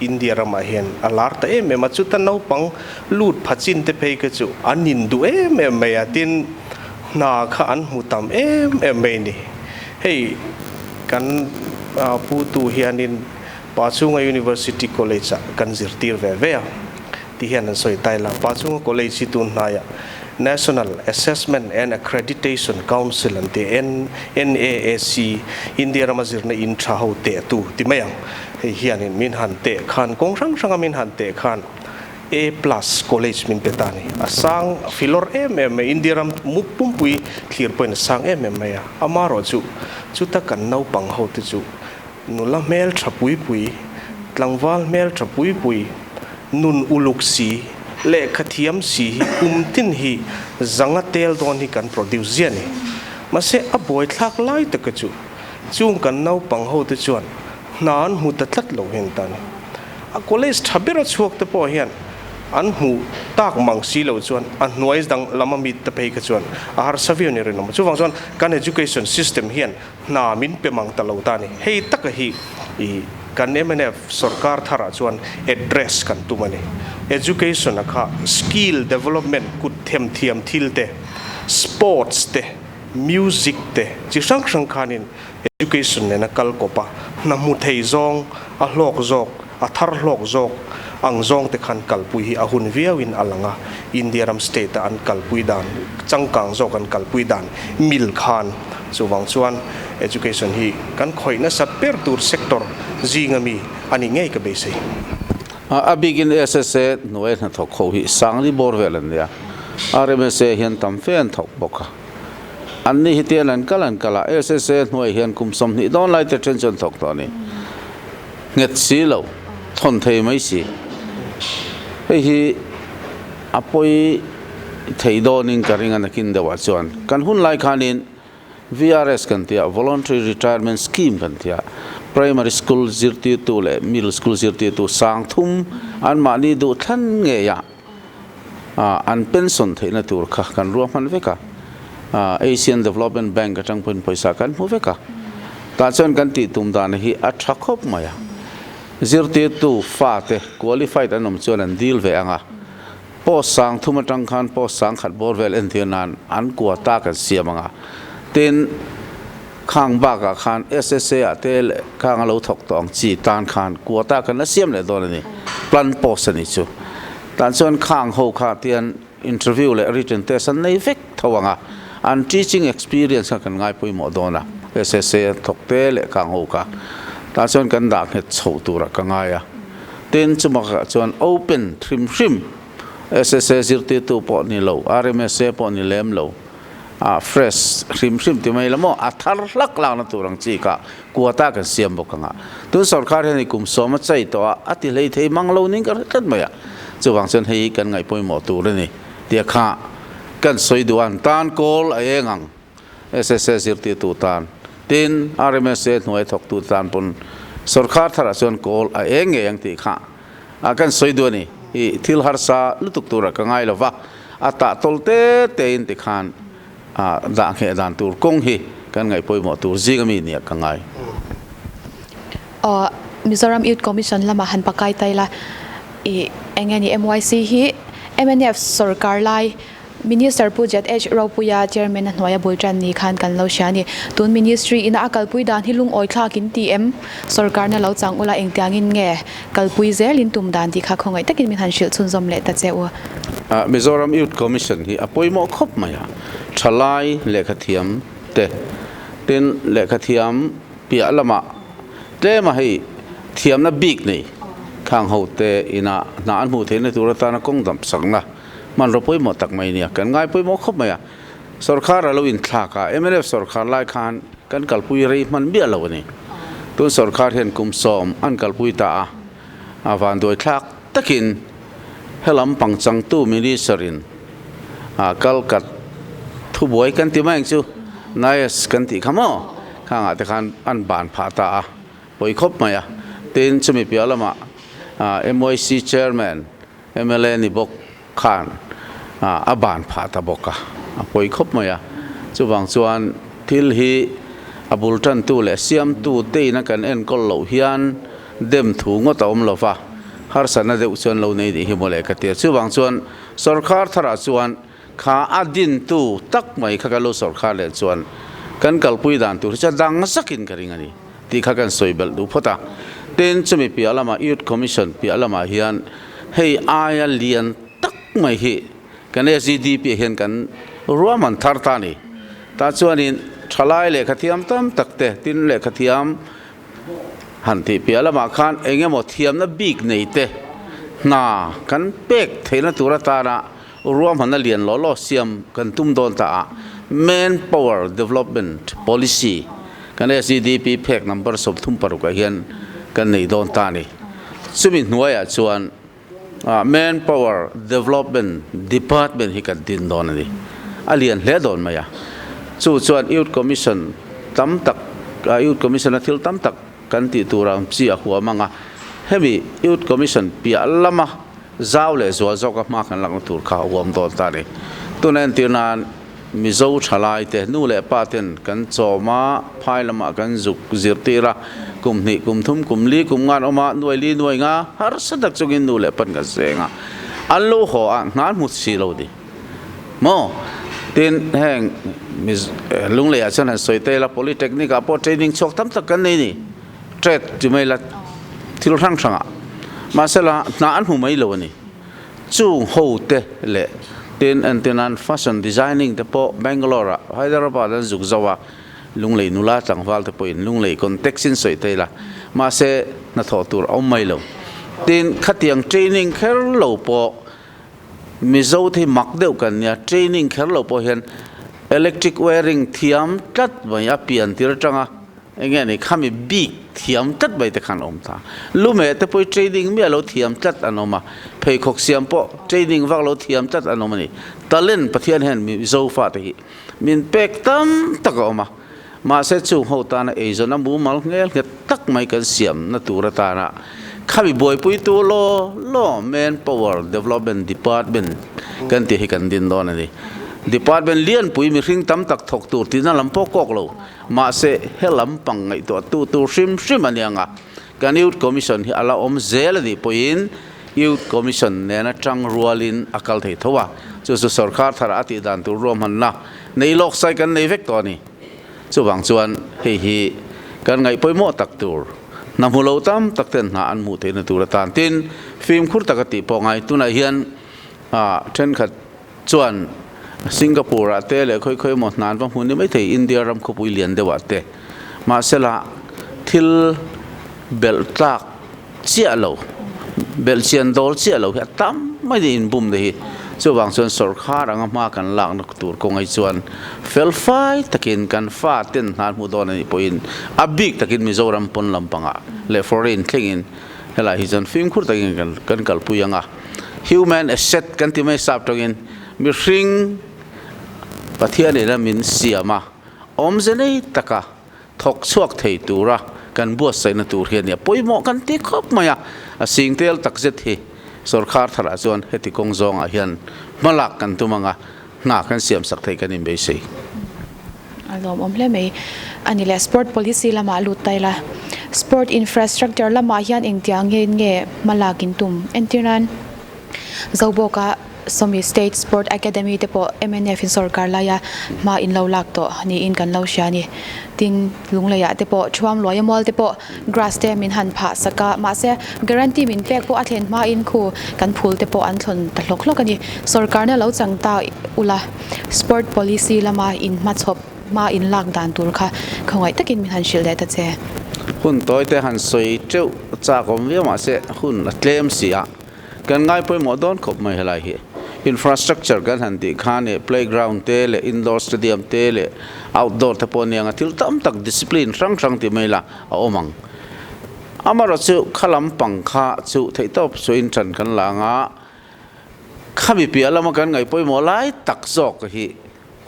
India ramah hian a lar ta em em a, chuta naupang lut pha chin te phei kha chu an induh em em mai a, tin hna kha an hmu tam em em mai a ni. Hei kan pu tu hianin Pachunga University College ah kan zirtir ve ve a, ti hian an sawi tai la. Pachunga College hi tun hnaiah National Assessment and Accreditation Council an ti a, NAAC, India rama zirna in tha ho teh tu ti mai ang. Hei hianin min han teh khan, kawng hrang hranga min han teh khan A plus college min pe ta a ni. A sang filawr em em mai, India ram mup pumpui thlir pawhin a sang em em mai a. Amaherawhchu, chuta kan naupang ho te chu nula hmel tha pui pui, tlangval hmel tha pui pui, nun uluk si, lehkha thiam si hi kum tin hi zanga tel dawn hi kan produce ziah a ni. Mahse, a buaithlak lai taka chu Chung kan naupang ho te chuan hna an hmu ta tlat lo hian ta ni. A college tha ber a chhuak te pawh hian an hmu tak mang si lo chuan a hnuai dang lam a mit te phei kha chuan a harsa viau ni rinawm. Chuvang chuan kan education system hian hna min pe mang ta lo ta ni. Hei taka hi i kan mnf sorkar tharah chuan address kan tum a ni. Education a kha skill development kut themthiam thil te, sports te, Music te chi hrang hrang khanin education nen a kal kawp a, hna hmu thei zawng, a hlawk zawk, a thar hlawk zawk ang zawng te khan kalpui hi a hun viauin a lang a, India ram state a an kalpui dan, changkang zawk an kalpui dan mil khan. Chuvang chuan education hi kan khawih nasat ber tur sector zinga mi a ni ngei ka beisei. A bikin SSA hnuai hnathawk ho hi Sangli bawr vel an nia, RMSA hian tam fe an thawk bawk a. An ni hi tian an kal an kal a, SSA hnuai hian kum 20 dawn lai te then chu an thawk tawh a ni. Nghet si lo, thawn thei mai si. Hei hi a pawi thei dawnin ka ring a nakin deuhah chuan. Kan hun lai khanin VRS kan ti a, Voluntary Retirement Scheme kan ti a, Primary School zirtirtu leh Middle School zirtirtu sang thum anmahni duh thlan ngeiah an pension theihna tur kha kan ruahman vek a, Asian Development Bank atang pawhin pawisa kan hmu vek a, tah chuan kan tih tum dan hi a tha khawp mai a, zirtirtu fate qualified an awm chuan an deal ve ang a. Post sang thum atang khan post sang khat bawr vel entir nan an kua ta kan siam ang a, tin khang bakah khan SSA ah te leh khang a lo thawk tawh ang chi tan khan kua ta kan la siam leh dawn a ni, plan post a ni chu. Tan chuan khang ho kha tian interview leh written test an nei vek tho ang a, an teaching experience kha kan ngai pawimawh dawn a, SSA a thawk te leh khang ho kha tah chuan kan dah nghet chho turah ka ngai a. Tin, chumah chuan open hrim hrim SSA zirtirtu pawh ni lo, RMSA pawh ni lem lo, ah fresh hrim hrim ti mai la maw, a thar hlak lakna tur ang chi kha quota kan siam bawk ang a. Tun sorkar hian i kum sawm a chei tawh a, a ti hlei thei mang lo ning ka hre tlat mai a. Chuvang chuan hei hi kan ngaih pawimawh tur a ni tia kha kan sawi duh a, an tan kawl a eng ang. SSA zirtirtu tan, tin RMSA hnuai thawktu tan pawn sorkar tharah chuan kawl a eng ngei ang tih kha a kan sawi duh a ni. I thil harsa lutuk turah ka ngai lova, a tah tawl te te in tikhan a dah ngheh dan tur kawng hi kan ngaih pawimawh tur zing ami nia ka ngai. Aw Mizoram Youth Commission lamah han pakai ta ila ih eng nge ni MYC hi mnf sorkar lai Minister Pu ZH Ropuia Chairman a hnuaia bul tan ni khan kan lo hria a ni. Tun Ministry ina a kalpui dan hi lungawi thlak in ti em? Sorkarna lo chang ula engtiangin nge kalpui zel in tum dan tih kha khawngaih takin min han hrilh chhunzawm leh ta che u. Mizoram Youth Commission hi a pawimawh khawp mai a, thalai lehkhathiam te tin lehkhathiam piah lamah tlema hei thiamna bik nei khang ho te ina hna an hmuh theihna tur atana kawng dam sakna hmanraw pawimawh tak mai nia kan ngai pawimawh khawp mai a, sorkar a lo inthlak a, mnf sorkar lai khan kan kalpui rei hman miah lo a ni. Tun sorkar hian kum sawm an kalpui ta a, a vanduai thlak takin helam pangchangtu minister in a kalkat thubuai kan ti mai ang chu, NIAS kan tih kha maw, khangah te khan an ban phah ta a, pawi khawp mai a. Tin, chumi piah lamah MYC chairman mla ni bawk khan a ban phah ta bawk a, a pawi khawp mai a. Chuvang chuan thil hi a bul tantu leh siamtu tein a kan enkawl loh hian dem thu ngawt a awm lo va, harsatna deuh chuan lo nei nih hi mawle ka ti a. Chuvang chuan sorkar tharah chuan kha a dintu tak mai kha kan lo sorkar leh chuan kan kalpui dan tur hi chu a dang zakin ka ring a ni tih kha kan sawi belh duh phawt a. Tin, chumi piah lamah Youth Commission piah lamah hian hei aia lian tak mai hi kan SGDP ah hian kan ruahman thar ta a ni. Tah chuanin thalai lehkha thiam tam tak te, tin lehkha thiam han tih piah lamah khan eng emaw thiamna bik nei te hna kan pek theihna tur atana Ruahmanna lian law law siam kan tum dawn ta a, Manpower Development Policy kan SEDP phek number 36 ah hian kan nei dawn ta a ni. Chumi hnuaiah chuan Manpower Development Department hi kan din dawn a ni. A lian hle dawn mai a. Chu chuan Youth Commission tam tak, Youth Commission a thil tam tak kan tih tur ang chi a huam ang a. Hemi Youth Commission piah lama Zau leh zual zawka hma kan lakna tur kha a uam dawn ta a ni. Tuna entir nan Mizo thalai te, nu leh pa ten kan chawm a, phai lamah kan zuk zirtir a, kum hnih, kum thum, kum li, kum ngan awm a, nuai li nuai nga harsa tak chungin nu leh pan kan seng a, an lo haw a, hna an hmu si lo ni maw? Tin, heng Lungleiah chuan han sawi ta ila, Polytechnic ah pawh training chhuak tam tak kan nei ni. Trade ti mai la thil hrang hrang ah mahsela hna an hmu mai lo a ni. Chung ho te leh tin entir nan fashion designing te pawh Bangalore ah Hyderabad an zuk zo a, Lunglei nula tlangval te pawhin Lunglei context in sawi thei la mahse hnathawh tur a awm mai lo. Tin khatiang training kher lo pawh Mizo te hi mak deuh kan nia, training kher lo pawh hian electric wiring thiam tlat mai a pian tir atanga Eng nge ni khami bik thiam tlat mai te khan awm ta. Lume te pawh hi training miah lo thiam tlat an awm a, pheikhawk siam pawh training vak lo thiam tlat an awm a ni. Talent Pathian hian Mizo fate hi min pek tam tak a awm a, mahse chung ho tana eizawn a mumal nghel nghet tak mai kan siamna tur atana khami buaipuitu law law Manpower Development Department kan tih hi kan din dawn a ni. Department lianpui mihring tam tak thawk tur tihna lam pawh kawk lo. Mahse, he lampang ngaihtuah tu tur hrim hrim a nia nga, kan Youth Commission hi a la awm zel a nih pawhin Youth Commission nena tang rualin a kal thei tho a, chu chu sorkar thar a tih dan tur ruahmanna nei lawk sai kan nei vek tawh a ni. Chuvang chuan hei hi kan ngaih pawimawh tak tur, hna hmu lo tam tak ten hna an hmuh theihna tur atan tin fimkhur taka tih pawh ngai. Tunah hian thenkhat Chuan Singapore ah te leh khawi khawi emaw hna an va hmu ni maithei India ram khawpui lian deuh ah te. Mahsela thil belh tlak chiah lo, belh chian dawl chiah lo hi a tam mai ni inbum te hi. Chuvang chuan sorkar anga hma kan lakna tur kawng hi chuan fel fai takin kan fa ten hna an hmuh dawn a nih pawhin a bik takin Mizoram pawn lampangah leh foreign thlengin helai hi chuan fimkhur takin kan kalpui ang a. Human asset kan ti mai sap tawngin mihring Pathian ina min siam a, awmze nei taka thawk chhuak thei tura kan buatsaihna tur hi a nia. Pawimawh kan ti khawp mai a, a sing tel tak zet hi sorkar tharah chuan heti kawng zawngah hian hmalak kan tum ang a, hna kan siamsak thei kan inbeisei. A lawmawm hle mai. A ni le, sport policy lamah lut ta ila. Sport infrastructure lamah hian engtiang nge nge hma lak in tum? Entir nan Zobawka Sawmi State Sport Academy te pawh mnf in sorkar laia hma in lo lak tawh niin kan lo hria a ni. Tin, Lungleiah te pawh Thuam Luaia mual te pawh grass te min han phah sak a, mahse guarantee min pek pawh a thlen hmain khu kan phul te pawh an thlawn ta hlawk hlawk a ni. Sorkarna lo chang ta ula Sport policy lama in hmachhawp hma in lak dan tur kha khawngaih takin min han hrilh leh ta che. Hun tawi te han sawi teuh chak awm viau mahse hun a tlem si a, kan ngai pawimawh dawn khawp mai helai hi. Infrastructure kan han tih khan ih playground te leh indoor stadium te leh outdoor te pawh aniang a thil tam tak discipline hrang hrang tih mai la a awm ang. Amaherawhchu kha lampang kha chu theihtawp chu intran kan la ang a, Khami piah lama kan ngaih pawimawh lai tak zawk hi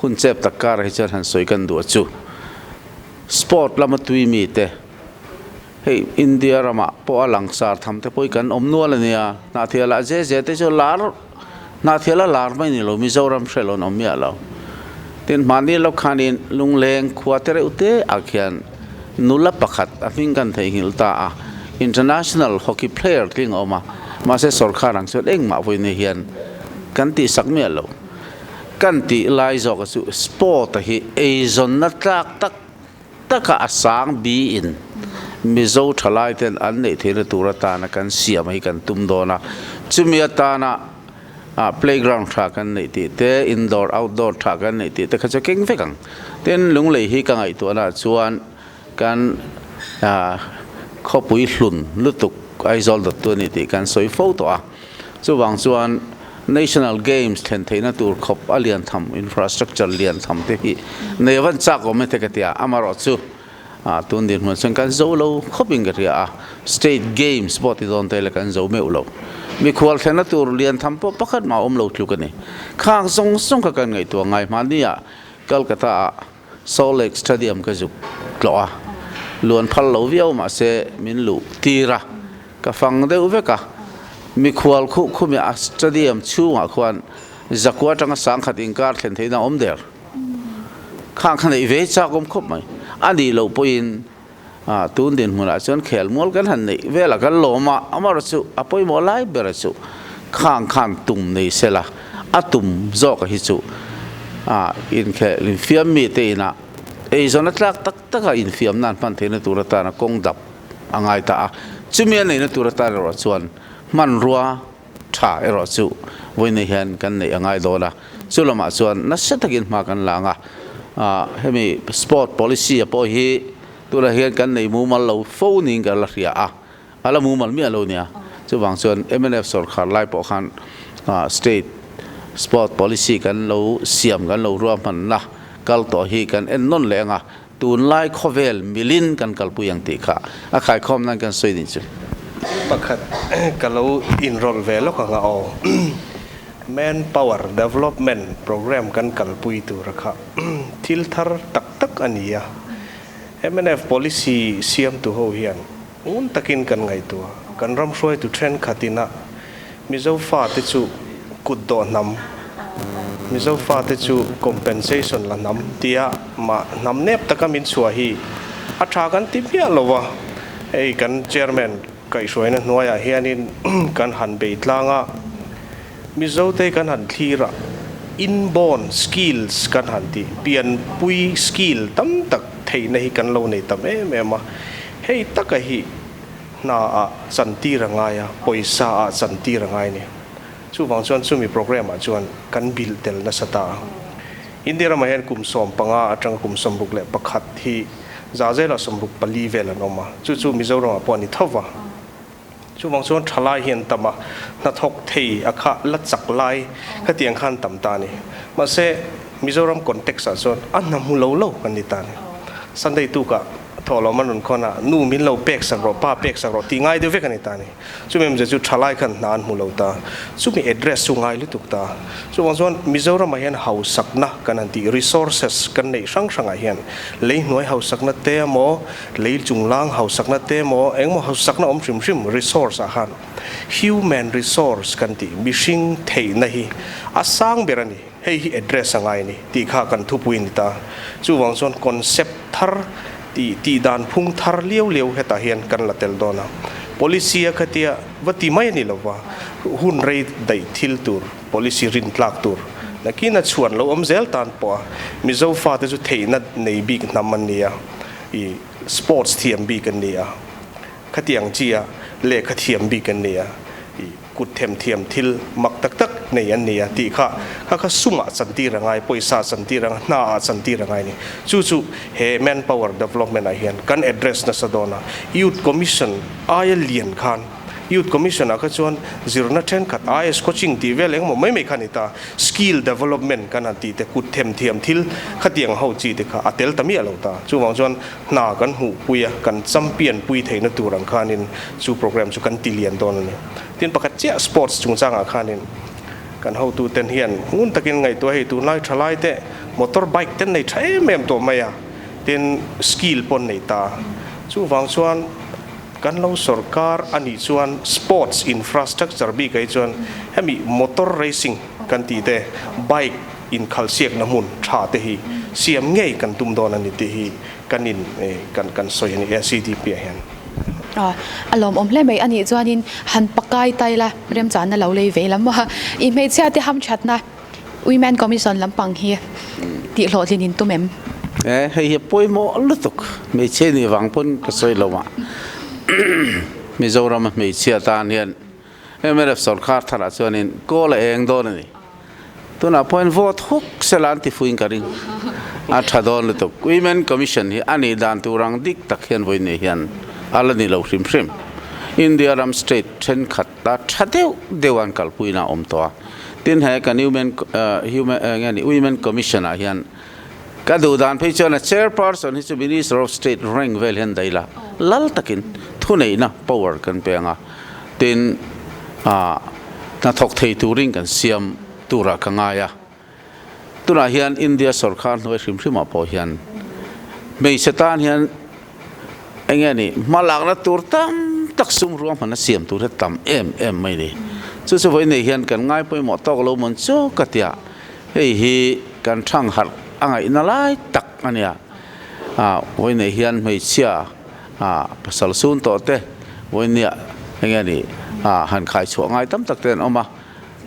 hun chep tak karah hi chuan han sawi kan duh a chu. Sport lama tui mite hei India ramah pawh a langsar tham te pawh hi kan awm nual a nia. Hnahthialah ze ze te chu lar Hnahthiala lar mai ni lo Mizoram hre lo an awm miah lo. Tin hmahni lawk khanin Lungleng khua te reuh te ah khian nula pakhat a hming kan theihnghilh ta a, international hockey player tling a awm a, mahse sorkar ang chuan engmah vawiin hian kan tihsak miah lo. Kan tih lai zawk a chu sport a hi eizawnna tlak tak taka a sang biin Mizo thalai ten an neih theihna tur atana kan siam hi kan tum dawn a, chumi atana ah playground tha kan neih tih te indoor outdoor tha kan neih tih te kha chu keng vek ang. Tin Lunglei hi ka ngaihtuahna ah chuan kan ah khawpui hlun lutuk Aizawl dawttu a ni tih kan sawi fo tawh a. Chuvang chuan National Games thlen theihna tur khawp a lian tham infrastructure lian tham te hi nei avan chak awm e te ka ti a, amaherawh chu ah tun dinhmun chuan kan zo lo khawp in ka hria a, State Games pawh ti dawn te la kan zo meuh lo. Mikhual thlenna tur lian tham pawh pakhat mah a awm lo tluk a ni. Khang zawng zawng kha kan ngaihtuah ngai hmani ah Calcutta ah Salt Lake Stadium ka zuk tlawh a, luan phal lo viau mahse min luh tir a, ka fang deuh vek a. Mikhual khuh khumi a stadium chhungah khuan zakua atanga sangkhat inkar thlen theihna a awm der. Khang kha neih ve chak awm khawp mai. A nih loh pawhin tun dinhmunah chuan khel mual kan han neih velah kan lawm a, amaherawh chu a pawimawh lai bera chu khang khan tum nei sela a tum zawk hi chu inkhel infiam mite inah eizawn a tlak tak taka infiamna an hman theihna tur atana kawng dap a ngai ta a. Chumi a neihna tur atan erawh chuan hmanrua tha erawh chu vawiin hian kan neih a ngai dawn a, chu lamah chuan nasa takin hma kan la ang a, hemi sport policy a pawh hi tunah hian kan nei mumal lo fo niin ka la hria a, a la mumal miah lo nia, chuvang chuan mnf sorkar lai pawh khan state sport policy kan lo siam kan lo ruahmanna kal tawh hi kan en nawn leh ang a, Tunlai khawvel milin kan kalpui ang tih kha a khaikhawm nan kan sawi nih chu. Pakhat ka lo inrawlh ve lawk ang a aw. Man Power Development Programme kan kalpui tura kha thil thar tak tak a ni a. Mnf policy siamtu ho hian ngun takin kan ngaihtuah. Kan ram hruaitu thenkhatin a Mizo fate chu kut dawh hnam, Mizo fate chu compensation la hnam tia mah hnam nep taka min chhuah hi a tha kan ti miah lo va. Hei kan chairman kaihhruaina hnuaiah hianin kan han bei tlang a, Mizote kan han thlir a, inborn skills kan han ti, pianpui skill tam tak theihna hi kan lo nei tam em em a, hei taka hi Hna ah chantir a ngai a, pawisa ah chantir a ngai a ni. Chuvang chuan chumi programme ah chuan kan bilh tel nasa ta a. India ramah hian kum 15 atanga kum 61 hi za zela 64 vel an awm a, chu chu Mizoram ah pawh a ni tho va. Chuvang chuan thalai hi an tam a, hnathawk thei a kha la chak lai khatiang khan tam ta a ni. Mahse Mizoram context ah chuan a hna hmu lo lo kan ni ta a ni. Sunday tukah. Thawhlawm an rawn khawn a, nu min lo pek sak rawh, pa pek sak rawh tih ngai deuh vek a ni ta a ni. Chumi awmzia chu thalai khan hna an hmu lo ta. Chumi address chu ngai lutuk ta. Chuvang chuan Mizoramah hian hausakna kan han tih, resources kan neih hrang hrangah hian lei hnuai hausakna te emaw, lei chunglang hausakna te emaw, engemaw hausakna awm hrim hrim resource ah khan human resource kan tih, mihring theihna hi a sang ber a ni. Hei hi address a ngai a ni tih kha kan thupui a ni ta. Chuvang chuan concept thar tih tih dan phung thar liau liau hetah hian kan la tel dawn a. Policy a khatia va ti mai a ni lova, hun rei daih thil tur, policy rin tlak tur nakin a chhuan lo awm zel tan pawh a Mizo fate chu theihna nei bik hnam an ni a, i sports thiam bik an ni a, khatiang chi a lehkha thiam bik an ni a, i. Kut themthiam thil mak tak tak nei an ni a tih kha kha kha sumah chantir a ngai, pawisa chantir a ngai, hna ah chantir a ngai a ni. Chu chu he manpower development ah hian kan address nasa dawn a, Youth Commission aia lian khan Youth Commission ah kha chuan zirna thenkhat IAS coaching tih vel engemaw mai mai kha a ni ta, skill development kan han tih te, kut themthiam thil khatiang ho chi te kha a tel ta miah lo ta. Chuvang chuan hna kan hmuhpui a, kan champion pui theihna tur ang khanin chu program chu kan ti lian dawn a ni. Tin pakhat chiah sports chungchangah khanin kan hotuten hian ngun takin ngaihtuah hei tunlai thalai te motor bike te nei tha em em tawh mai a, tin skill pawh an nei ta. Chuvang chuan kan lo sorkar a nih chuan sports infrastructure bikah hi chuan hemi motor racing kan tih te bike inkhalhsiakna hmun tha te hi siam ngei kan tum dawn a ni tih hi kan in kan kan sawi a ni SEDP ah hian. A lawmawm hle mai a nih chuanin han pakai tai la remchanna lo lei ve lam a i hmeichhia te hamthatna Women Commission lampang hi tih hlawhtlin in tum em? E hei hi a pawimawh lutuk hmeichhia nih vang pawn ka sawi lo a Mizoram a hmeichhia tan hian Mnf sorkar tharah chuanin kawl a eng dawn a ni. Tunah pawhin vote huk sela an ti fuin ka ring. A tha dawn lutuk. Women Commission hi a nih dan tur ang dik tak hian vawi nei hian a la ni lo hrim hrim. India ram state thenkhat a tha deuh deuh an kalpuina a awm tawh a. Tin he kan human eng nge ni Women Commission ah hian ka duh dan phei chuan a chairperson hi chu Minister of State rank vel hian daih la lal takin thuneihna power kan pe ang a. Tin, hnathawk thei turin kan siam turah ka ngai a. Tunah hian India sorkar hnuai hrim hrimah pawh hian hmeichhe tan hian eng nge ni hmalakna tur tam tak sum ruahmanna siam tur hi tam em em mai ni. Chu chu vawi nei hian kan ngai pawimawh tawk lo mawn chu ka tia hei hi kan thangharh a ngaihna lai tak a nia. Vawi nei hian hmeichhia pasal sun tawh te vawinia eng nge ni han khai chhuah ngai tam tak te an awm a,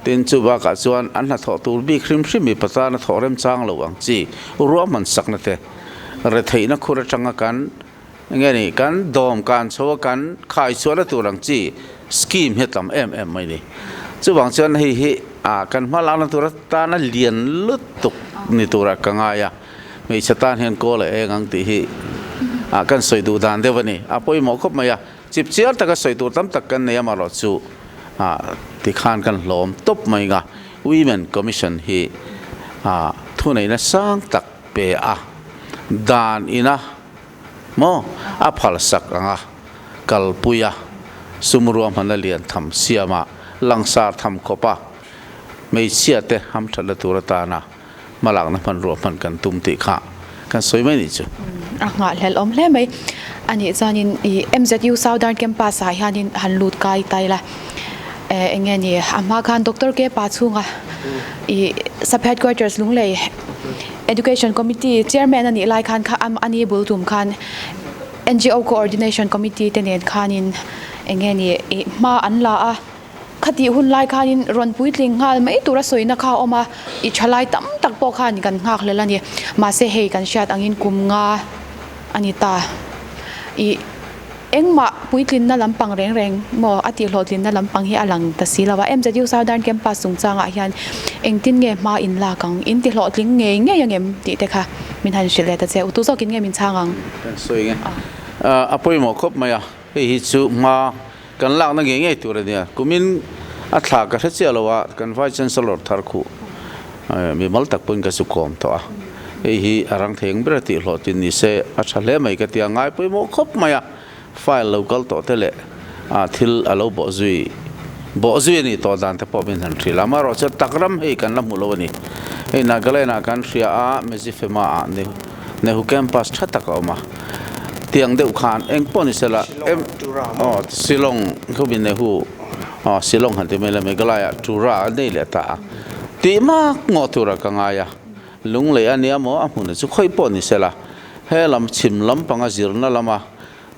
tin chu bakah chuan an hnathawh tur bik hrim hrim mipa tana thawh remchang lo ang chi ruahman sakna te retheihna khur atanga kan eng nge ni kan dawm kan chho a kan khai chhuahna tur ang chi scheme hi a tam em em mai ni. Chuvang chuan hei hi kan hma lakna tur atana lian lutuk ni turah ka ngai a. Hmeichhe tan hian kawl a eng ang tih hi kan sawi duh dan deuh a ni. A pawimawh khawp mai a, chip chiar taka sawi tur tam tak kan nei amarawh chu tikhan kan hlawm tawp mai nga. Women Commission hi thuneihna sang tak pe a, dan ina maw a phalsak anga kalpui a, sum ruahmanna lian tham siama langsar tham khawpa hmeichhia te hamthatna tur atana hmalakna hmanrua hman kan tum tih kha kan sawi mai nih chu. A nghahhlelh awm hle mai. A nih chuanin i MZU Southern Campus ah hianin han lut kai ta ila eng nge ni a hma khan Doctor K pa chhunga i Sub Headquarters Lunglei Education Committee Chairman a nih lai khan kha a ni bul tum khan NGO Coordination Committee te nen khanin eng nge ni i hma an la a. Khatih hun lai khanin rawn puitling nghal mai tura sawina kha a awm a, i thalai tam tak pawh khan kan nghak hlel a ni. Mahse hei kan hriat angin kum nga a ni ta. I engmah puitlinna lampang reng reng maw a tih hlawhtlinna lampang hi a lang ta si lo a. MZU Southern Campus chungchangah hian engtin nge hma in lak ang, in ti hlawhtling ngei ngei angem tih te kha min han hrilh leh ta che. Utu zawkin nge min chhang ang? Kan sawi nge. A pawimawh khawp mai a, hei hi chu hma Kan lakna ngei ngei tur a nia. Kumin a thla ka hre chiah lo a, kan Vice Chancellor thar khuh mimal tak pawhin ka zu kawm tawh a. Hei hi a rang thei ang ber a tih hlawhtlin ni se a tha hle mai ka ti a, ngai pawimawh khawp mai a, file lo kal tawh te leh thil a lo bawh zui bawh zui a nih tawh dan te pawh min han hrilh a, amaherawhchu tak ram hei kan la hmu lo a ni. Hei Nagaland ah kan hria a, Mezifema ah Nehu campus tha tak a awm a, tiang deuh khan eng pawh ni sela aw Shillong khawpin Nehu aw Shillong han ti mai la Meghalaya Tura a nei leh ta a, tih mak ngawh tura ka ngai a. Lunglei a nia maw a hmun chu khawi pawh ni sela, he lam chhim lampanga zirna lama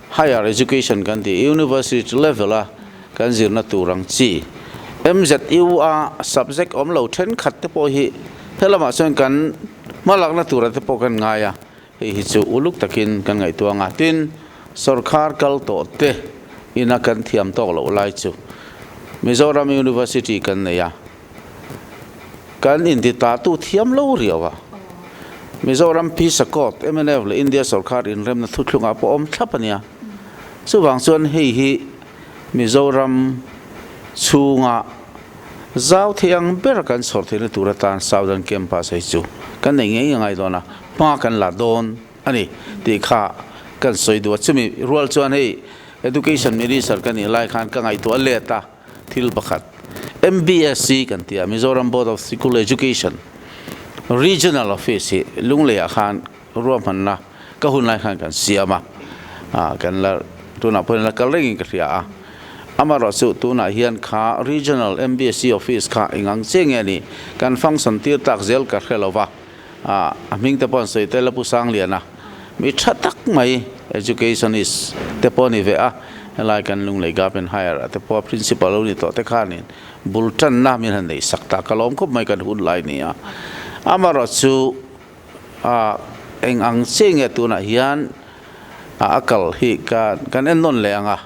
higher education kan tih university level a kan zirna tur ang chi MZU a subject awm lo thenkhat te pawh hi he lamah chuan kan hmalakna tura te pawh kan ngai a, hei hi chu uluk takin kan ngaihtuah ang a, tin sorkar kal tawh te ina kan thiam tawk loh lai chu Mizoram University kan nei a. Kan inti ta tu thiam lo riau a. Mizoram Peace Accord, mnf leh India sorkar inremna thuthlungah pawh awm thlap a nia. Chuvang chuan hei hi Mizoram chhunga zau thei ang ber kan chhawr theihna tur atan Southern Campus hei chu kan nei ngei ngai dawn a, hma kan la dawn a ni tih kha kan sawi duh a. Chumi rual chuan hei Education Minister ka nih lai khan ka ngaihtuah let a. Thil pakhat, MBSE kan ti a, Mizoram Board of Sikul Education Regional Office hi Lungleiah khan ruahmanna ka hun lai khan kan siam a, kan la tunah pawhin la kal rengin ka hria a. Amaherawh chu tunah hian kha Regional MBSE Office kha eng ang che nge ni kan function tir tak zel ka hre lo va, a hming te pawh an sawi tel a Pu Sangliana mi tha tak mai educationist te pawh a ni ve a, helai kan Lunglei Government Higher ah te pawh a principal lo ni tawh te khanin bul tanna min han neih sak ta ka lawm khawp mai kan hun lai ni a, amaherawh chu eng ang che nge tunah hian a kal hi ka kan en nawn leh ang a,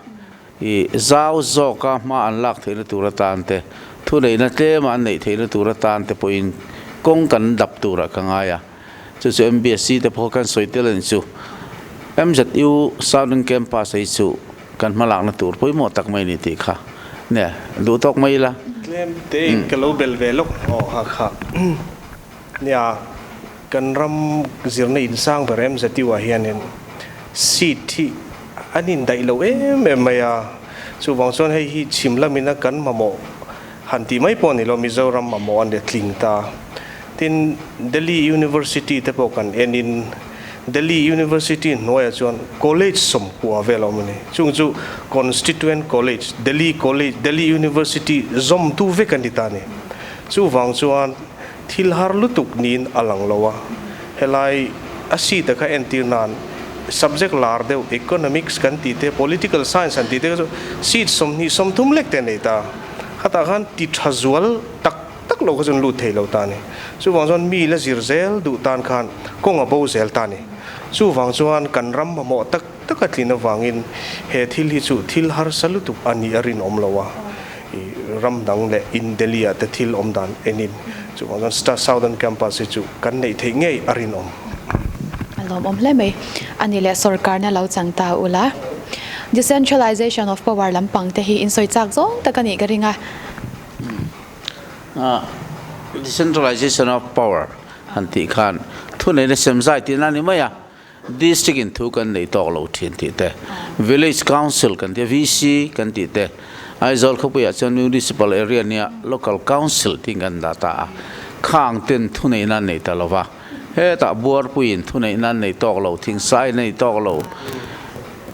i zau zawka hma an lak theihna tur atan te, thuneihna tlema an neih theihna tur atan te pawhin kawng kan dap turah ka ngai a. Chu chu MBSC te pawh kan sawi tel a ni chu. MZU Southern Campus hi chu kan hmalakna tur pawimawh tak mai a ni tih kha nia duh tawk mai ila. Tlem tein ka lo bel ve lawk aw ha kha nia kan ram zirna insang ber MZU ah hianin seat hi an indaih lo em em mai a, chuvang chuan hei hi chhim lamina kan mamawh han tih mai pawh a ni lo, Mizoram mamawh an letling ta. Tin, Delhi University te pawh kan enin Delhi University hnuaiah chuan college sawmkua vel a awm a ni. Chung chu Constituent College, Delhi College, Delhi University zawmtu vek a ni ta a ni. Chuvang chuan thil har lutuk niin a lang lo a, helai a seat a kha entir nan subject lar deuh economics kan tih te, political science han tih te kha chu seat 20 30 lek te a nei ta. Khatah khan ti tha zual tak tak lo kha chuan lut thei lo ta a ni. Chuvang chuan mi la zir zel duh tan khan kawng a bo zel ta a ni. Chuvang chuan kan ram mamawh tak tak a tlin avangin he thil hi chu thil harsa lutuk a nih a rinawm lo a, i ram dang leh in Delhi ah te thil awm dan enin chuvang chuan Star Southern Campus hi chu kan neih theih ngei a rinawm. A lawmawm hle mai. A ni leh sorkarna lo chang ta ula. Decentralization of power lampang te hi in sawi chak zawng tak a nih ka ring a. Decentralization of power han tih khan thuneihna sem zai tihna a ni mai a, district in thu kan neih tawk lo thin tih te, village council kan tih a, VC kan tih te, Aizawl khawpuiah chuan municipal area nia local council tih kan dah ta a, khang ten thuneihna an nei ta lo va, hetah buarpuiin thuneihna an nei tawk lo, thingsai an nei tawk lo,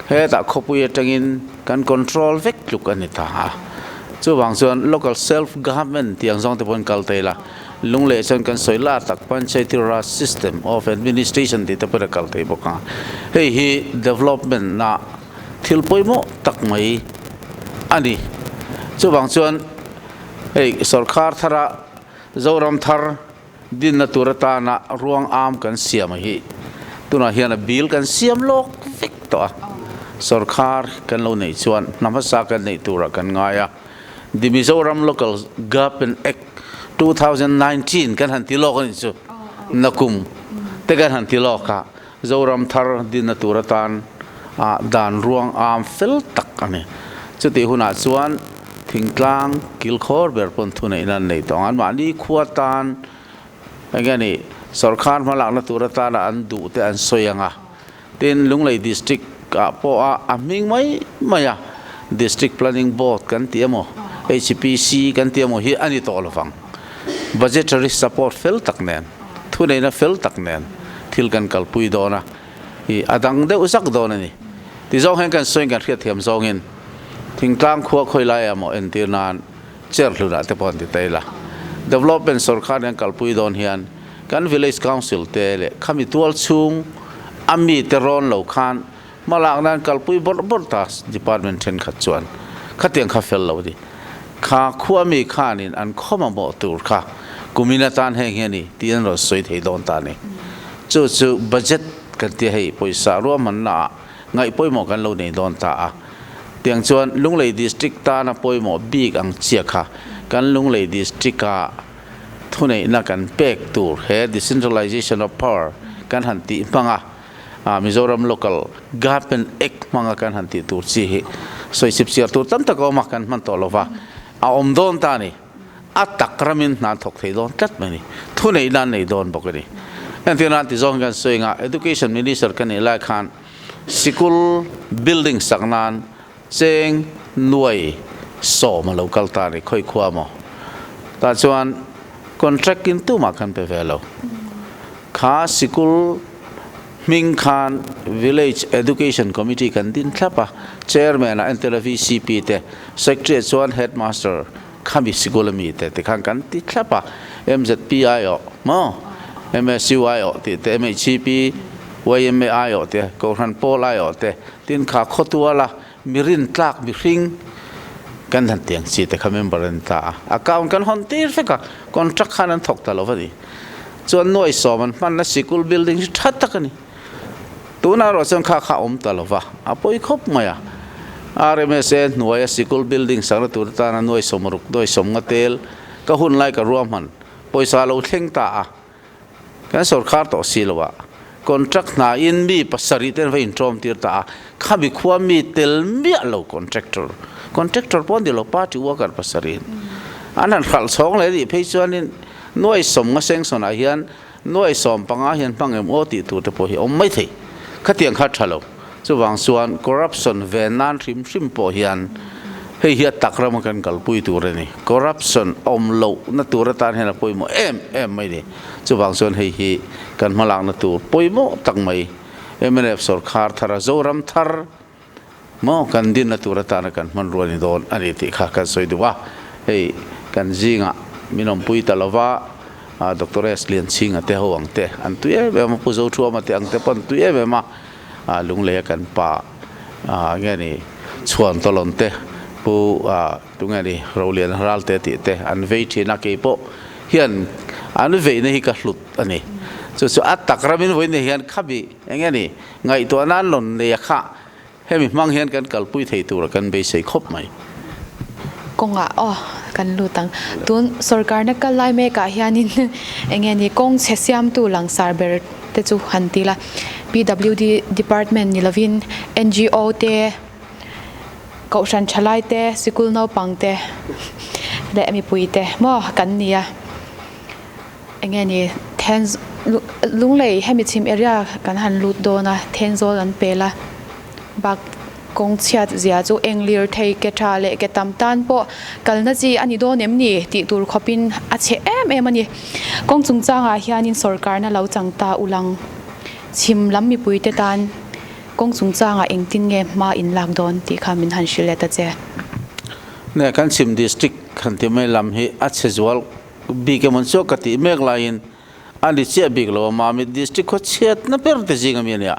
hetah khawpui atangin kan control vek tluk a ni ta a. Chuvang chuan local self government tih ang zawng te pawhin kal thei la, Lungleh chuan kan sawi lar tak Panchayati Raj system of administration tih te pawhin a kal thei bawk a. Hei hi development ah thil pawimawh tak mai a ni. Chuvang chuan hei sorkar thara Zoram thar Dinna tur atana ruang am kan siam a hi tunah hian a bill kan siam lawk vek tawh a, sorkar kan lo neih chuan hna hmasa kan neih turah kan ngai a, The Mizoram Local Government Act 2019 kan han ti lawk a nih chu, nakum te kan han ti lawk a, Zoram thar dinna tur atan ah dan ruang am fel tak a ni. Chutih hunah chuan thingtlang kilkhawr ber pawn thuneihna an nei tawh ang. Anmahni khua tan eng nge ni Sorkar hmalakna tur atana an duh te an sawi ang a, tin Lunglei District ah pawh a a hming mai mai a, District Planning Board kan tih emaw, HPC kan tih emaw hi a ni tawh lovang. Budgetary support fel tak nen, thuneihna fel tak nen thil kan kalpui dawn a, i a dang deuh zak dawn a ni. Ti zawng hian kan sawiin kan hriatthiam zawngin thingtlang khua khawi lai emaw entir nan chair hlunah te pawh an ti ta ila. Development sorkar nen kalpui dawn hian kan village council te leh khami tual chhung a mi te rawn lo khan hmalak nan kalpui bawrh bawrh ta department thenkhat chuan khatiang kha fel lo a ni. Kha khua mi khanin an khaw mamawh tur kha kumin atan heng hi a ni tih an rawn sawi thei dawn ta a ni. Chu chu budget kan tia hei pawisa ruahmanna ah ngaih pawimawh kan lo nei dawn ta a. Tiang chuan Lunglei District tana pawimawh bik ang chiah kha kan Lunglei District-a thuneihna kan pek tur he decentralization of power kan han tih hmang a, Mizoram Local Government Act hmanga kan han tih tur chi hi sawi chip chiar tur tam tak a awm a, kan hman tawh lova a awm dawn ta a ni. A tak ramin hna an thawk thei dawn tlat mai a ni. Thuneihna an nei dawn bawk a ni. Entir nan ti zawng hian kan sawi anga Education Minister ka nih lai khan Sikul building sak nan cheng nuai sawm a lo kal ta a ni, khawi khua maw? Tah chuan contract in tumah khan pe ve lo. Kha sikul hming khan Village Education Committee kan din thlap a, Chairman ah entir a VCP te, Secretary ah chuan Headmaster khami sikul ami te tikhan kan ti thlap a, MZP aiawh maw, MSU aiawh tih te, MHCP, YMA aiawh te, Kohhran Pawl aiawh te, tin kha khawtuala mi rintlak mihring kan han tiang chi te kha member an ta a, account kan hawn tir vek a, contract khan an thawk ta lo va ni. Chuan nuai sawm an hmanna sikul building hi tha tak a ni. Tunah erawh chuan kha kha a awm ta lo va, a pawi khawp mai a. RMSA hnuaia sikul building sakna tur atana nuai sawm ruk, nuai sawm nga tel ka hun lai ka ruahman pawisa lo thleng ta a, kan sorkar tawh si lo a, contract hna in mi pasarih te an va intawm tir ta a, khami khua mi tel miah lo contractor, contractor pawh an ni lo party worker pasarih an han hralh chhawng leh a nih phei chuanin nuai sawm nga sengsawnah hian Nuai 15 hian hmang em aw tih tur te pawh hi a awm mai thei. Khatiang kha tha lo. Chuvang chuan corruption ven nan hrim hrim pawh hian hei hi a tak rama kan kalpui tur a ni. Corruption awm loh na tur atan hian a pawimawh em em mai ni. Chuvang chuan hei hi kan hmalakna tur pawimawh tak mai mnf sawrkhar thara Zoram thar maw kan dinna tur atana kan hmanrua ni dawn a ni tih kha kan sawi duh a, hei kan zingah min awmpui ta lova Doctor S Lianchhinga te ho ang te an tui em em a, Pu Zothuama te ang te pawh an tui em em a, Lungleia kan pa nge ni Chhuan Tawlawn te Pu tunge ni Rolian Ralte tih te an vei thin a, keipawh hian an veina hi ka hlut a ni. Chu chu a tak ramin vawiin hian khabi enge ni Ngaihtuah nan rawn nei a kha, hemi hmang hian kan kalpui thei tura kan beisei khawp mai. Kawngah aw kan lut ang. Tun sorkarna kal lai mekah hianin eng nge ni kawng chhe siamtu langsar ber te chu han ti la. PWD department ni lovin NGO te, Kohhran thalai te, sikul naupang te leh mipui te maw kan ni a. Enge ni then Lunglei hemi chhim area kan han lut dawn a Thenzawl an pel a bak kawng chhiat zia chu eng lir thei ke tha leh ke tam tan pawh kalna chi a ni dawn em ni tih tur khawpin a chhe em em a ni. Kawng chungchangah hianin sawrkarna lo chang ta ulang chhim lam mipuite tan kawng chungchangah engtin nge hma in lak dawn tih kha min han hrilh leh ta che. Nge kan chhim district han ti mai lam hi a chhe zual Bik emaw chu ka tih mek laiin a ni chiah bik lo a, Mamit District khaw chhiatna ber te zing ami a nia.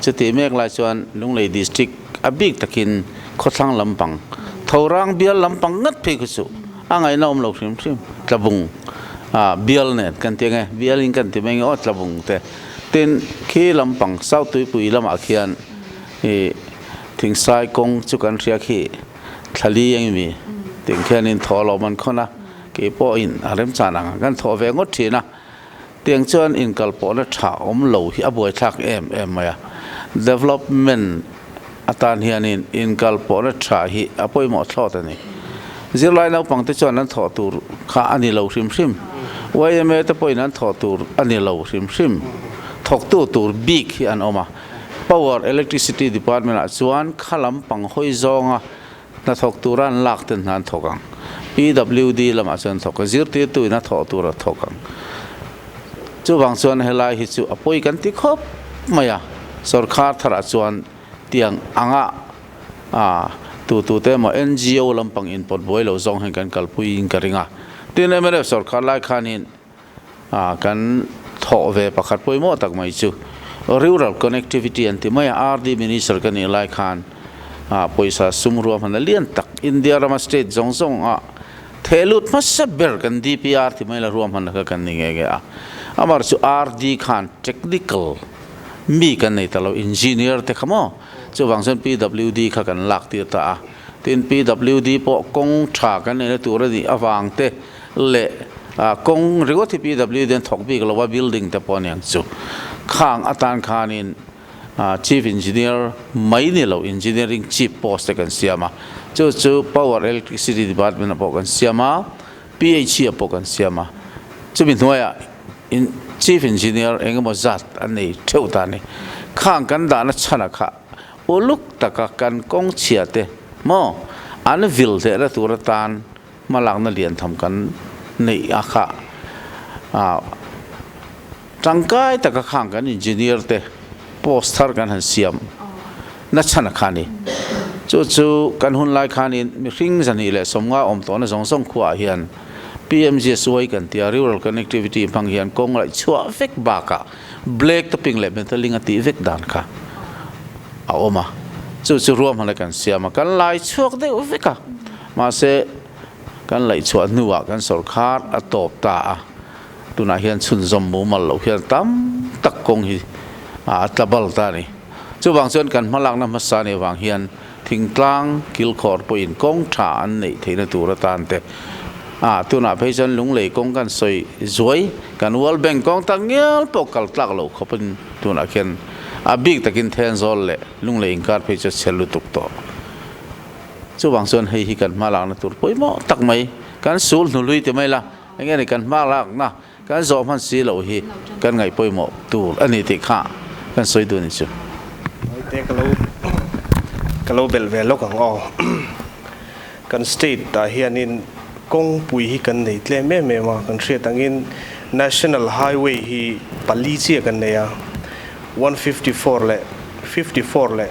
Chutih mek lai chuan Lunglei District a bik takin khawthlang lampang, Thorang bial lampang ngat phei kha chu a ngaihna awm lo hrim hrim. Tlabung bial nen kan ti ange, bial in kan ti mai nge aw Tlabung te. Tin, khi lampang South Tuipui lamah khian ih Thingsai kawng chu kan hria khi. Thlali eng mi tih khianin thaw lo man khawn a, kei pawhin a remchan ang kan thawh ve ngawt thin a, tiang chuan inkal pawhna tha awm lo hi a buaithlak em em mai a, development atan hianin inkal pawhna tha hi a pawimawh thlawt a ni. Zirlai naupangte chuan an thawh tur kha a ni lo hrim hrim. Yma te pawhin an thawh tur a ni lo hrim hrim. Thawktu tur bik hi an awm a. Power Electricity Department ah chuan kha lam pang hawi zawnga hnathawk tura an lak ten hna an thawk ang. PWD lamah chuan an thawk ang. Zirtirtu in a thawh tur a thawk ang. Chuvang chuan helai hi chu a pawi kan ti khawp mai a. Sorkar tharah chuan tiang anga a tu tu te emaw NGO lampang inpawt buai lo zawng hian kan kalpui in ka ring a. Tin mnf sorkar lai khanin a kan thawh ve pakhat pawimawh tak mai chu Rural Connectivity an ti mai a, RD Minister ka nih lai khan a pawisa sum ruahman a lian tak India rama state zawng zawng a theh lut hmasa ber kan DPR ti mai la ruahman kha kan ni nghe nghe a. Amar chu RD khan technical mi kan nei ta lo engineer te kha maw chuvang chuan PWD kha kan lak tir ta a. Tin PWD pawh kawng tha kan neihna tur a nih avang te leh kawng ringawt hi PWD an thawk bik lo a building te pawh aniang chu khang atan khanin Chief Engineer mai ni lo Engineering Chief post te kan siam a chu chu Power Electricity Department ah pawh kan siam a PHE ah pawh kan siam a chumi hnuaiah Chief Engineer engemaw zat an nei theuh ta a ni khang kan dahna chhanah kha Uluk taka kan kawng chhia te maw an vil hlehna tur atan hmalakna lian tham kan neih a kha ah tangkai taka khang kan engineer te post thar kan han siam na chhan a kha ni. Chu chu kan hun lai khanin mihring 250 awm tawhna zawng zawng khuaah hian PMGSY kan tia rural connectivity hmang hian kawng laih chhuah vek bakah Black topping leh metaling a tih vek dan kha a awm a, chu chu ruahman a kan siam a, kan lai chhuak deuh vek a, mahse kan laih chhuah hnuah kan sawrkhar a tawp ta a, tunah hian chhunzawm mumal loh hian tam tak kawng hi a tla bal ta a ni. Chuvang chuan kan hmalakna hmasa nih avang hian thingtlang kilkhawr pawhin kawng tha an neih theihna tur atan te a tunah phei chuan lunglei kawng kan sawi zuai kan World Bank kawng tak ngial pawh kal tlak loh khawpin tunah khian a bik takin Thenzawl leh lunglei inkar phei chu a chhe lutuk tawh. Chuvang chuan hei hi kan hmalakna tur pawimawh tak mai kan sul hnuhlui ti mai la eng nge ni kan hmalakna Kan zawh hman si loh hi kan ngaih pawimawh tur a ni tih kha kan sawi dun chu. Hawite ka lo ka lo belh ve lawk ang aw. Kan state ah hianin kawngpui hi kan nei tlem em em a, kan hriat angin National Highway hi pali chiah kan nei a, 154 leh 54 leh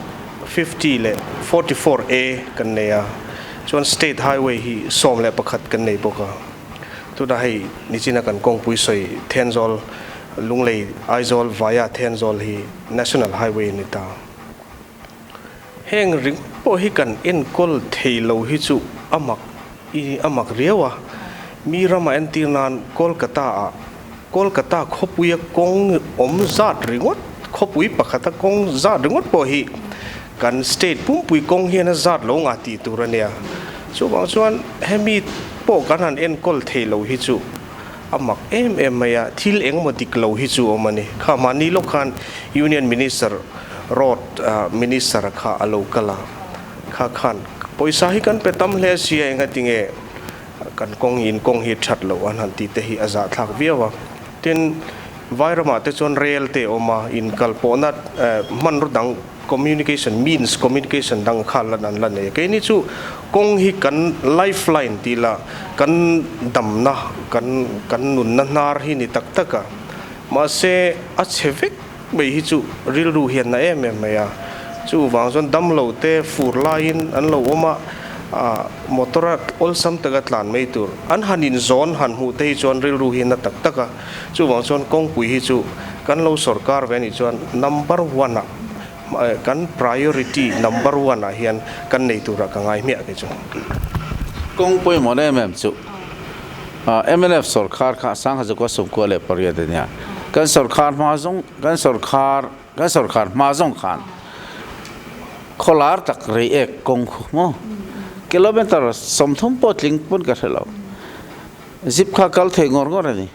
50 leh 44 A kan nei a, chuan State Highway hi 11 kan nei bawk a. Tunah hei nichina kan kawngpui sawi Thenzawl, Lunglei, Aizawl via Thenzawl hi National Highway a ni ta. Heng ringawt pawh hi kan enkawl thei lo hi chu a mak i a mak riau a. Mi rama entir nan Kolkata ah Kolkata khawpuia kawng awm zat ringawt, khawpui pakhata kawng zat ringawt pawh hi kan state pumpui kawng hian a zat lo ngah tih tur a nia. Chuvang chuan hemi pawh kan han enkawl thei lo hi chu a mak em em mai a, thil engemaw dik lo hi chu awm a ni. Kha mahni lawk khan Union Minister Road Minister kha a lo kal a, kha khan pawisa hi kan pe tam hle sia engatinge kan kawng in kawng hi that loh an han tih te hi a zahthlak viau a. Tin, Vairamah te chuan rel te a awm a, inkal pawhna hmanraw dang communication means communication dang kha lan an la nei a. Keini chu kawng hi kan lifeline tih lah kan damna kan kan nunna hnar hi ni tak tak a. Mahse, a chhe vek mai hi chu rilru hian na em em mai a, chuvang chuan damlo te fur laiin an lo awm a, ah motor a awlsam taka tlan mai tur an han inzawn han hmuh te hi chuan rilru hi na tak tak a, chuvang chuan kawngpui hi chu kan lo sawrkar ve anih chuan number one ah kan priority number one ah hian kan nei turah ka ngai hmiah kei chu. Kawng pawimawh em em chu Mnf sawrkhar kha 1998 a nia. Kan sawrkhar hma zawng kan sawrkhar kan sawrkhar hma zawng khan khawlar tak rei ek kawng khu maw kilometer 30 pawh tling pawn ka hre lo. Zip kha kal thei ngawr ngawr a ni.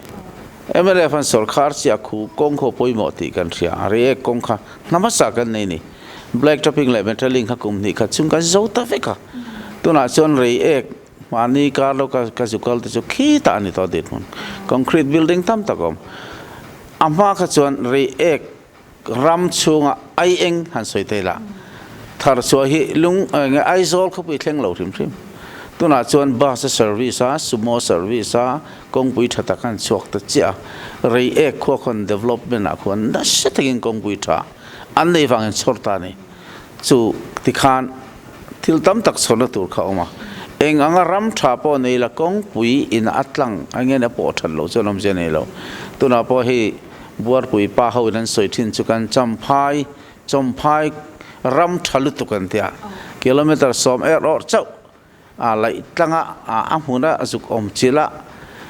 Mnf an sawrkhar chiah khu kawng khaw pawimawh tih kan hria a, rei ek kawng kha hna hmasa kan nei ni. Black topping leh metalling kha kum hnih khat chung kan zo ta vek a. Tunah chuan rei ek. Mahni kar lo ka ka zu kal te chu khitah a ni tawh dinhmun. Concrete building tam tak a awm. A hma kha chuan Reiek ram chhunga ai eng han sawi thei la. Thar chhuah hi lung nge Aizawl khawpui thleng lo hrim hrim. Tunah chuan bus a service a, sumo service a, kawngpui tha tak an chhuak ta chiah a. Reiek khua khawn development ah khuan nasa takin kawngpui tha an nei vangin chhawr ta a ni. Chu tikhan thil tam tak chhawrna tur kha a awm a. Eng anga ram tha pawh nei la kawngpui in a tlang a nge a pawh that loh chuan awmzia nei lo. Tunah pawh hei Buarpui pa ho in an sawi thin chu kan Champhai, Chawmphai ram tha lutuk an tia. Kilometre sawm er awrh chauh a laih tlanga a hmuna zuk awm chilh a,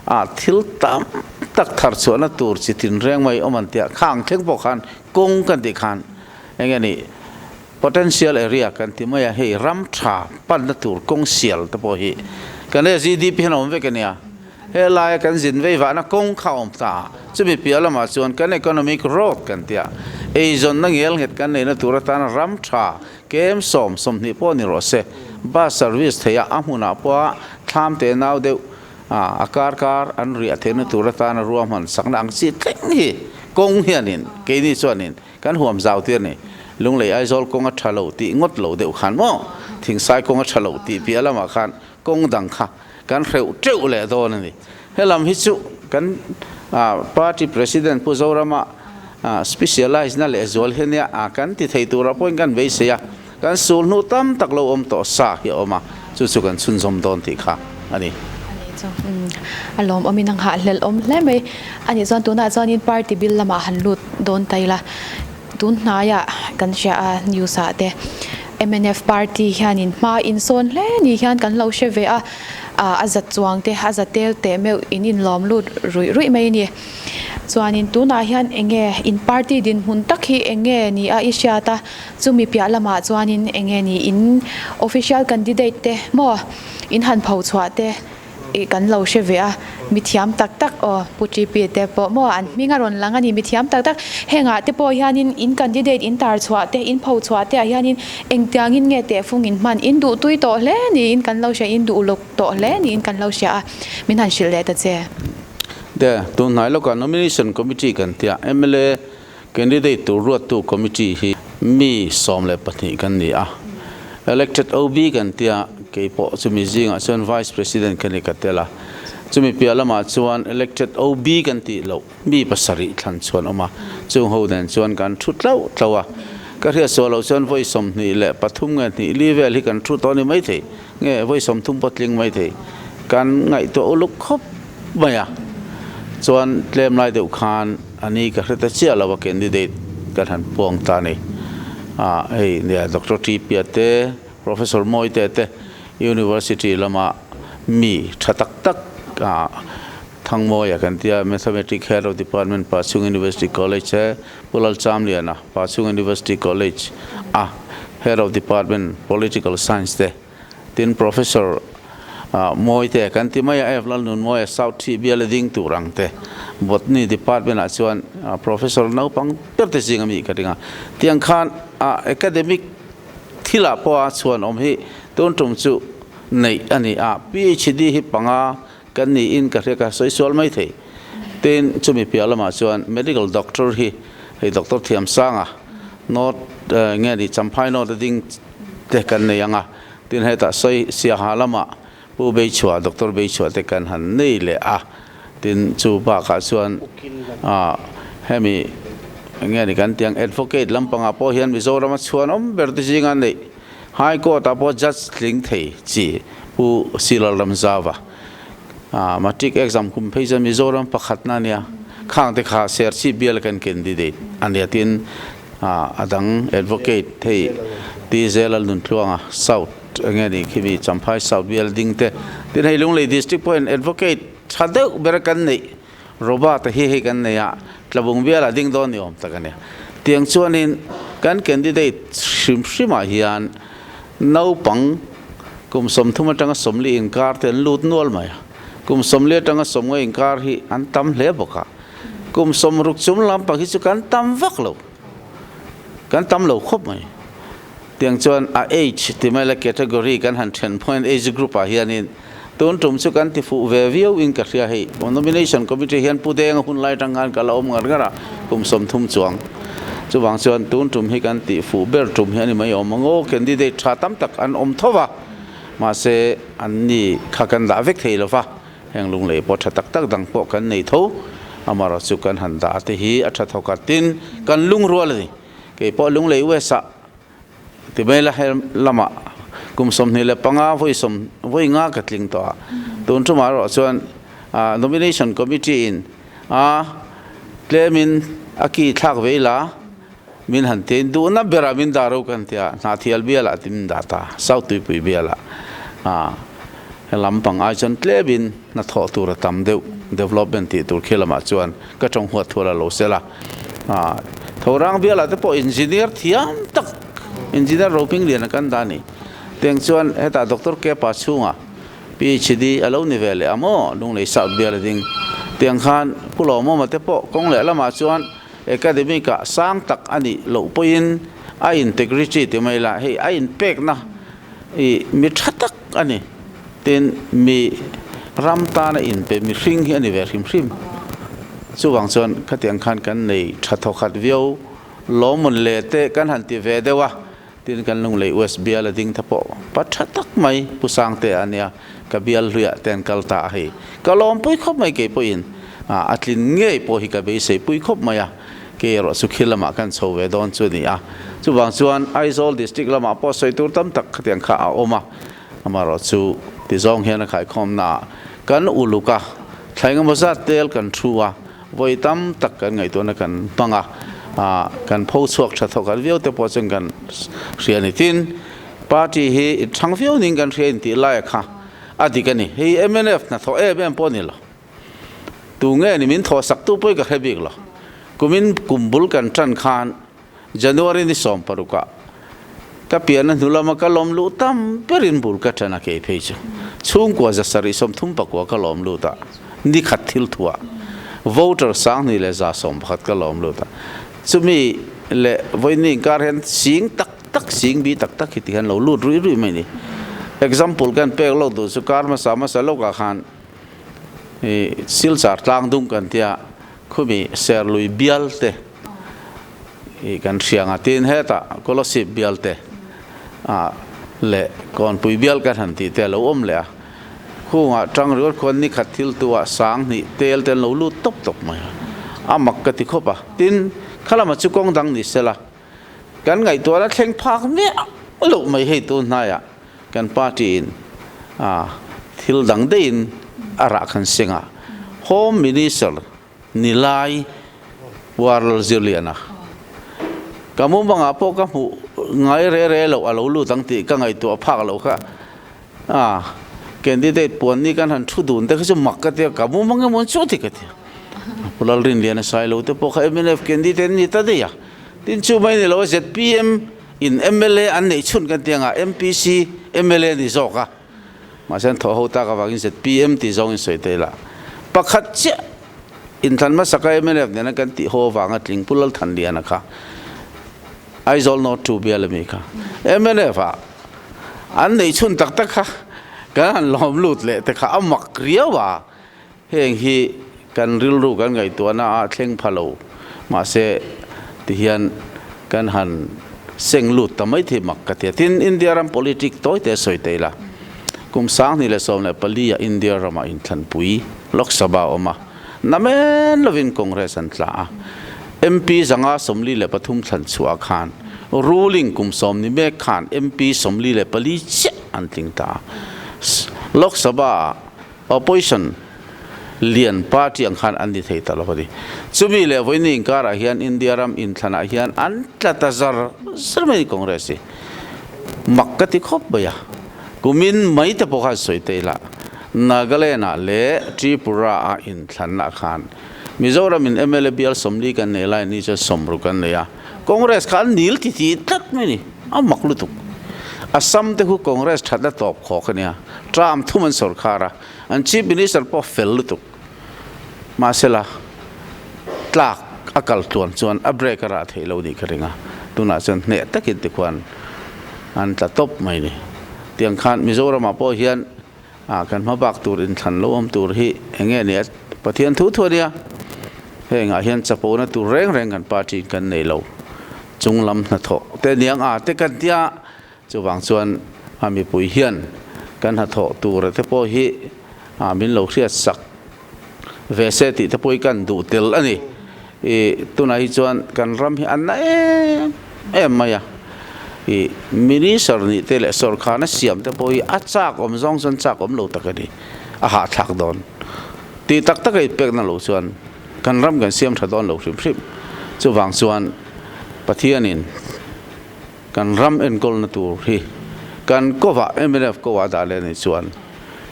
a thil tam tak thar chhuahna tur chi tin reng mai awm an tia. Khang thleng pawh khan kawng kan tih khan eng nge ni potential area kan ti mai a, hei ram tha panna tur kawng sial te pawh hi kan SEDP hian a awm vek a nia. Helaia kan zin vei vahna kawng kha a awm ta a, chumi piah lamah chuan kan economic road kan tia, eizawnna ngel nghet kan neihna tur atana ram tha kem sawm 20 pawh ni rawh se, bus service theih a, a hmunah pawha thlam te nau deuh a kar kar an riah theihna tur atana ruahman sakna ang chi thleng hi kawng hianin keini chuanin kan huam zau tir ni. Lunglei Aizawl kawng a tha lo tih ngawt lo deuh khan maw Thingsai kawng a tha lo tih piah lamah khan kawng dang kha kan hreuh teuh leh dawn a ni. Helam hi chu kan party president Pu Zorama specialise na lehzual hi ania kan ti thei turah pawhin kan beisei a, kan sul hnu tam tak lo awm tawh sa hi a awm a, chu chu kan chhunzawm dawn tih kha a ni. Ani chu a lawmawmin a nghahhlelh awm hle mai. Ani chuan tunah chuanin party bill lamah han lut dawn ta ila, tun hnaiah kan hria a news ah te mnf party hianin hma insawn hle ni hian kan lo hre ve a, a za chuang te a za tel teh meuh in inlawm lut ruih ruih mai a ni. Chuanin tunah hian eng nge in party dinhmun tak hi eng nge ni a i hriat a, chumi piah lamah chuanin eng nge ni in official candidate te maw in han pho chhuah te ih kan lo hre ve a, mithiam tak tak aw Pu TP te pawh maw an hming a rawn lang a ni mithiam tak tak hengah te pawh hianin in candidate in tar chhuah te in pho chhuah te ah hianin engtiangin nge tehfung in hman in duh tui tawh hle niin kan lo hria in duh uluk tawh hle niin kan lo hria a min han hrilh leh ta che. De, tun hnai lawkah Nomination Committee kan tia mla candidate tur ruattu committee hi mi 12 kan ni a. Elected OB kan tia kei pawh chumi zingah chuan Vice President ka ni ka tel a. Chumi piah lamah chuan Elected OB kan tih loh mi pasarih thlan chuan awm a. Chung ho nen chuan kan thu tlauh tlauh a. Ka hriat suah loh chuan vawi 23 nge hnih li vel hi kan thu tawh a ni maithei. Nge vawi 30 pawh tling maithei. Kan ngaihtuah uluk khawp mai a. Chuan tlem lai deuh khan a ni ka hre ta chiah lo a candidate kan han puang ta a ni. Ah hei nia Doctor T Pia te, Professor Mawi te te University lama mi tha tak tak ah Thangmawia kan tia Mathematics Head of Department Pachhung University College e Pu Lalchamliana Pachhung University College a Head of Department Political Science te Tin Professor Mawi te kan ti mai a, F Lalnunmawia South Thi bial a ding tur ang te Botany Department ah chuan Professor naupang ber te zing a mi ka ring a. Tiang khan academic thil ah pawh a chhuan awm hi tun tum chu neih a ni a, PhD hi panga kan niin ka hria ka sawi sual mai thei. Tin chumi piah lamah chuan Medical Doctor hi hei Doctor Thiamsanga North nge ni Champhai North a ding te kan nei ang a, tin hetah sawi Siaha lamah Pu Beichhuah, Doctor Beichhuah te kan han nei leh a, tin chu bakah chuan hemi nge ni kan tih ang Advocate lampangah pawh hian Mizoram a chhuan awm ber te zinga neih High Court ah pawh Judge tling thei chi Pu Silal Ramzava Matric exam kum phei chuan Mizoram pakhatna a nia, khang te kha Serchhip bial kan candidate a nia tin A dang advocate hei Pi Zelal Nuntluanga South enge ni khi mi Champhai South bial ding te tin hei Lunglei district pawhin advocate tha deuh ber kan neih Robert a hi hei kan nei a Tlabung bialah ding dawn ni awm tak a ni. Tiang chuanin kan candidate hrim hrimah hian naupang kum 30 atanga 40 inkar te an lut nual mai a, kum 40 atanga 50 inkar hi an tam hle bawk a. Kum 60 chung lampang hi chu kan tam vak lo, kan tam lo khawp mai. Tiang chuan a age ti mai la category kan han then pawhin age group ah hianin Tun tum chu kan ti fuh ve viau in ka hria hei. Nomination Committee hian Pu Denga hun lai atang khan ka la awm ngar ngar a, kum 30 chuang. Chuvang chuan tun tum hi kan tih fuh ber tum hi a ni mai awm ang aw. Candidate tha tam tak an awm tho va, mahse an ni kha kan dah vek thei lo va, heng lunglei pawh tha tak tak dang pawh kan nei tho. Amaherawhchu kan han dah te hi a tha thawk a, tin kan lungrual a ni. Kei pawh Lunglei West ah Ti mai la he lamah kum 25 vawi sawm vawi nga ka tling tawh a, tun tumah erawh chuan nomination committee in a tlemin a ki thlak ve ila min han tiin duhna berah min dah ro kan tia Hnahthial bialah ti min dah ta South Tuipui bialah he lampang ai chuan tlemin hnathawh tur a tam deuh development tih tur khi lamah chuan ka tawng huat thual a lo sel a. Thorang bialah te pawh engineer thiam tak engineer roping lian a kan dah a ni. Tiang chuan hetah Doctor Kepa chhunga PhD a lo ni ve leh a maw Lunglei South bial a ding. Tiang khan Pu Lawmawma te pawh kawng leh lamah chuan academic ah sang tak a nih loh pawhin a integrity ti mai la hei a inpekna ih mi tha tak a ni. Tin, mi ram tana inpe mihring hi a ni ve hrim hrim. Chuvang chuan khatiang khan kan nei tha thawkhat viau lawmmun le te kan han ti ve deuh a, tin kan Lunglei West bial a ding ta pawh pa tha tak mai Pu Sangte a nia, ka bial hluiah te an kal ta a hei. Ka lawmpui khawp mai kei pawhin a tlin ngei pawh hi ka beisei pui khawp mai a, kei erawh chu khil lamah kan chho ve dawn chu a ni a. Chuvang chuan Aizawl District lamah pawh sawi tur tam tak khatiang kha a awm a. Amaherawh chu ti zawng hian a khaikhawmnaah kan uluk a, thla engemaw zat tel kan thu a, vawi tam tak kan ngaihtuahna kan hmang a, kan pho chhuak tha thawk an viau te pawh chuan kan hria a ni. Tin, party hi inthlang viau niin kan hria intih laia kha a dik a ni. Hei mnf hnathawh em em pawh a ni lo. Tu nge ni min thawhsaktu pawh hi ka hre bik lo. Kumin kum bul kan tan khan January ni 16 ah ka pianna hnu lama ka lawm luh tam berin bul ka ṭan a kei phei chu chhungkua 739 ka lawm lut a, ni khat thil thuah voter 2111 ka lawm lut a, chumi leh vawiin inkar hian sing tak tak sing bi tak tak hi ti hian lo lut ruih ruih mai a ni. Example kan pek lawk duh chu kar hmasa hmasa lawkah khan Silchar tlangdung kan tia khumi Serlui bial te i kan hriang a tin hetah Kolasib bial te ah leh Kawnpui bial kan han tih te a lo awm leh a, khungah tang riawt khuan ni khat thil tu ah 2000 tel te an lo lut tawp tawp mai a, a mak ka ti khawp a, tin khalama chu kawng dang ni sela kan ngaihtuahna thleng phak miah loh mai hei tun hnaiah kan party in ah thil dang daihin a rah khan seng a, Home Minister Nilai Warlal Zirliana ka mumangah pawh ka hmuh ngai re re loh a lo lut ang tih ka ngaihtuah phak loh kha a candidate puan ni kan han thu dun te kha chu mak ka tia ka mumang emaw chu ti ka tia Pu Lalrinliana Sailo te pawh kha mnf candidate ni ta daih a tin chu mai ni lo zpm in mla an neih chhun kan tia nga MPC mla ni zawk a. Mahse an thawh ho tak avangin zpm tih zawngin sawi ta ila. Pakhat chiah inthlan hmasaka mnf nena kan tih ho avanga tling Pu Lalthanliana kha Aizawl North 2 bial ami kha mnf ah an neih chhun tak tak kha kan han lawm lut leh te kha a mak riau a. Heng hi kan rilru kan ngaihtuahna ah thleng pha lo mahse tihian kan han seng lut ta mai thei mak ka ti a. Tin, India ram politic tawi te sawi ta ila, kum 2014 ah India ramah inthlanpui Lok Sabha a awm a, namen lovin Congress an tla a, MP 543 thlan chhuah khan ruling kum 10 ni mek khan MP 44 chiah an tling ta a. Lok Sabha ah Opposition lian party ang khan an ni thei ta lo a ni. Chumi leh vawiin inkarah hian India ram inthlanah hian an tla ta zar zar mai a ni Congress hi. Mak ka ti khawp mai a. Kumin mai te pawh khan sawi ta ila Nagaland ah leh Tripura ah inthlanna khan Mizoram in mla bial 40 kan nei lai ni chuan 60 kan nei a. Congress kha an nil ti ti tlat mai a ni. A mak lutuk. Assam te khu Congress thatna tawp khawk a nia. Term thum an sawrkhar a, an Chief Minister pawh fel lutuk. Mahsela, tlak a kal tluan chuan a break a rah theih lo nih ka ring a, tunah chuan hneh takin tikhuan an tla tawp mai a ni. Tiang khan Mizoramah pawh hian. A kan hma bak tur inthlan lo awm tur hi eng nge ni a Pathian thu thu a nia. Hengah hian chapona tur reng reng kan party in kan nei lo. Chung lam hnathawh te niang a te kan tia chuvang chuan a mipui hian kan hnathawh tur te pawh hi a min lo hriat sak ve se tih te pawh hi kan duh tel a ni. I tunah hi chuan kan ram hi a na em em mai a. I minister nih te leh sawrkharna siam te pawh hi a chak awm zawng chuan chak awm lo tak a ni. A hahthlak dawn. Tih tak tak a inpekna lo chuan kan ram kan siam tha dawn lo hrim hrim. Chuvang chuan Pathianin kan ram enkawlna tur hi kan kovah mnf kovah dah leh a nih chuan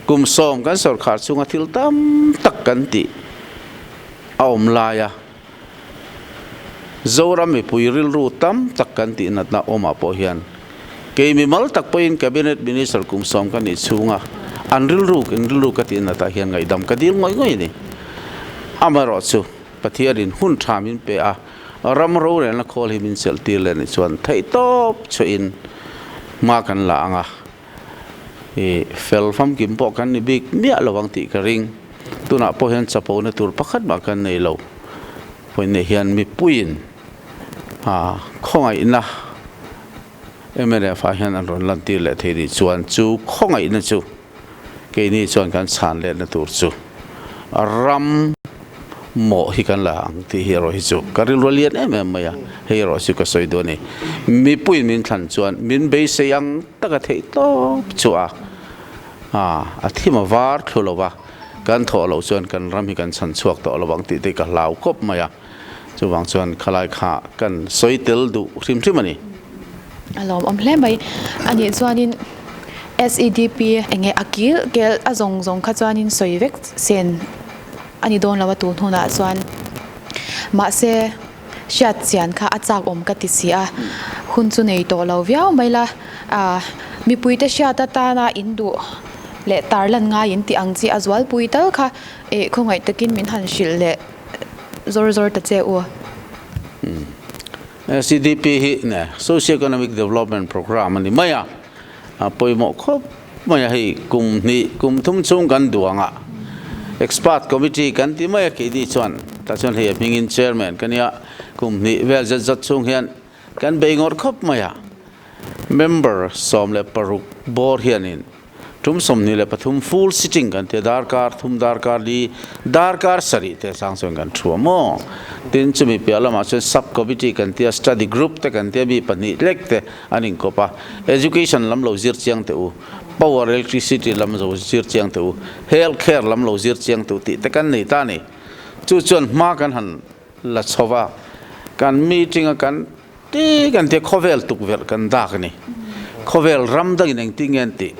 kum sawm kan sawrkhar chhunga thil tam tak kan tih a awm laia Zoram mipui rilru tam tak kan tih natna awmah pawh hian kei mimal tak pawhin Cabinet Minister kum sawm ka nih chhunga an rilru in rilru ka tih natah hian ngaihdam ka dil ngawih ngawih a ni. Amaherawh chu Pathianin hun tha min pe a, ram rorelna khawl hi min chelh tir leh nih chuan theihtawp chhuahin hma kan la ang a. I fel famkim pawh kan ni bik miah lo ang tih ka ring. Tunah pawh hian chapona tur pakhat mah kan nei lo. Vawiinah hian mipuiin khawngaihna mnf ah hian an rawn lantir leh thei nih chuan chu khawngaihna chu keini chuan kan chhan letna tur chu ram mawh hi kan la ang tih hi erawh hi chu ka rilru a lian em em mai a, hei erawh chu ka sawi duh a ni. Mipuiin min thlan chuan min beisei ang taka theih tawp chu a a thim a var thlu lo va, kan thawh loh chuan kan ram hi kan chhan chhuak tawh lo ang tih te ka hlau khawp mai a, chuvang chuan khalai kha kan sawi tel duh hrim hrim a ni. A lawmawm hle mai. Anih chuanin SEDP enge a kil kel a zawng zawng kha chuanin sawi vek sen a ni dawn lo a tun hunah chuan mahse hriat chian kha a chak awm ka ti si a, hun chu nei tawh lo viau mai la, ah mipuite hriat atana in duh leh tarlan ngai in tih ang chi a zualpui tal kha eh khawngaih takin min han hrilh leh zawr zawr ta che u. SEDP hi ne Socio Economic Development Programme a ni mai a, a pawimawh khawp mai a hei kum hnih kum thum chhung kan duang a, Expert Committee kan ti mai a keini chuan tah chuan hei a hmingin Chairman ka nia kum hnih vel zet zat chhung hian kan bei ngawr khawp mai a, Member 16 bawr hianin Tum 23 full sitting kan tia darkar thum darkar li darkar sarih te chang chuan kan thu a maw. Tin chumi piah lamah chuan sub committee kan tia study group te kan tia mi pahnih hlek te an inkawp a. Education lam lo zir chiang teh u, power electricity lam zo zir chiang teh u, health care lam lo zir chiang teh u tih te kan nei ta a ni. Chu chuan hma kan han la chho va, kan meeting a kan Ti kan tia khawvel tukverh kan dak a ni. Khawvel ram dangin engtin nge an tih?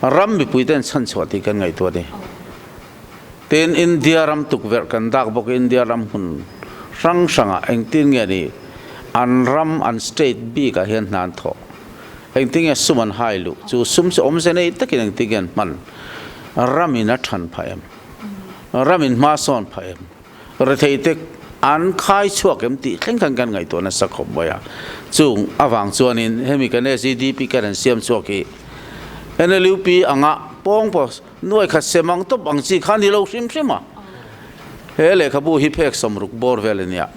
Ram mipui ten chhanchhuah tih kan ngaihtuah a ni. Tin, India ram tukverh kan dak bawk India ram hmun hrang hrangah engtin nge ni an ram an state bikah hian hna an thawh? Engtin nge sum an hai luh? Chu sum chu awmze nei takin engtin nge an hman? Ramin a than phah em? Ramin hma sawn phah em? Retheite an khai chhuak em tih thleng khan kan ngaihtuah nasa khawp mai a. Chung avang chuanin hemi kan SEDP kan han siam chhuak hi NLUP anga pawng pawh nuai khat sem ang tawp ang chi kha ni lo hrim hrim a. He lehkhabu hi phek 60 bawr vel a nia.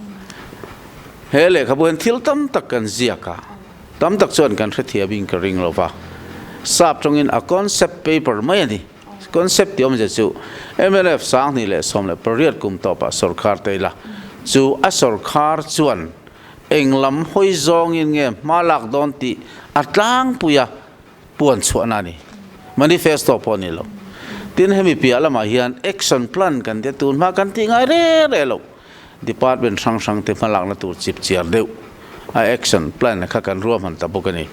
He lehkhabu hian thil tam tak kan ziak a, tam tak chuan kan hrethiam in ka ring lo va. Sap tawngin a concept paper mai a ni. Concept tih awmzia chu mnf 2018 kum tawpah sawrkhar ta ila chu a sawrkhar chuan eng lam hawi zawngin nge hma lak dawn tih a tlangpui a puan chhuahna a ni. Manifesto pawh a ni lo. Tin hemi piah lamah hian action plan kan tia tun hma kan tih ngai re re lo. Department hrang hrang te hmalakna tur chip chiar deuh a action plan kha kan ruahman ta bawk a ni.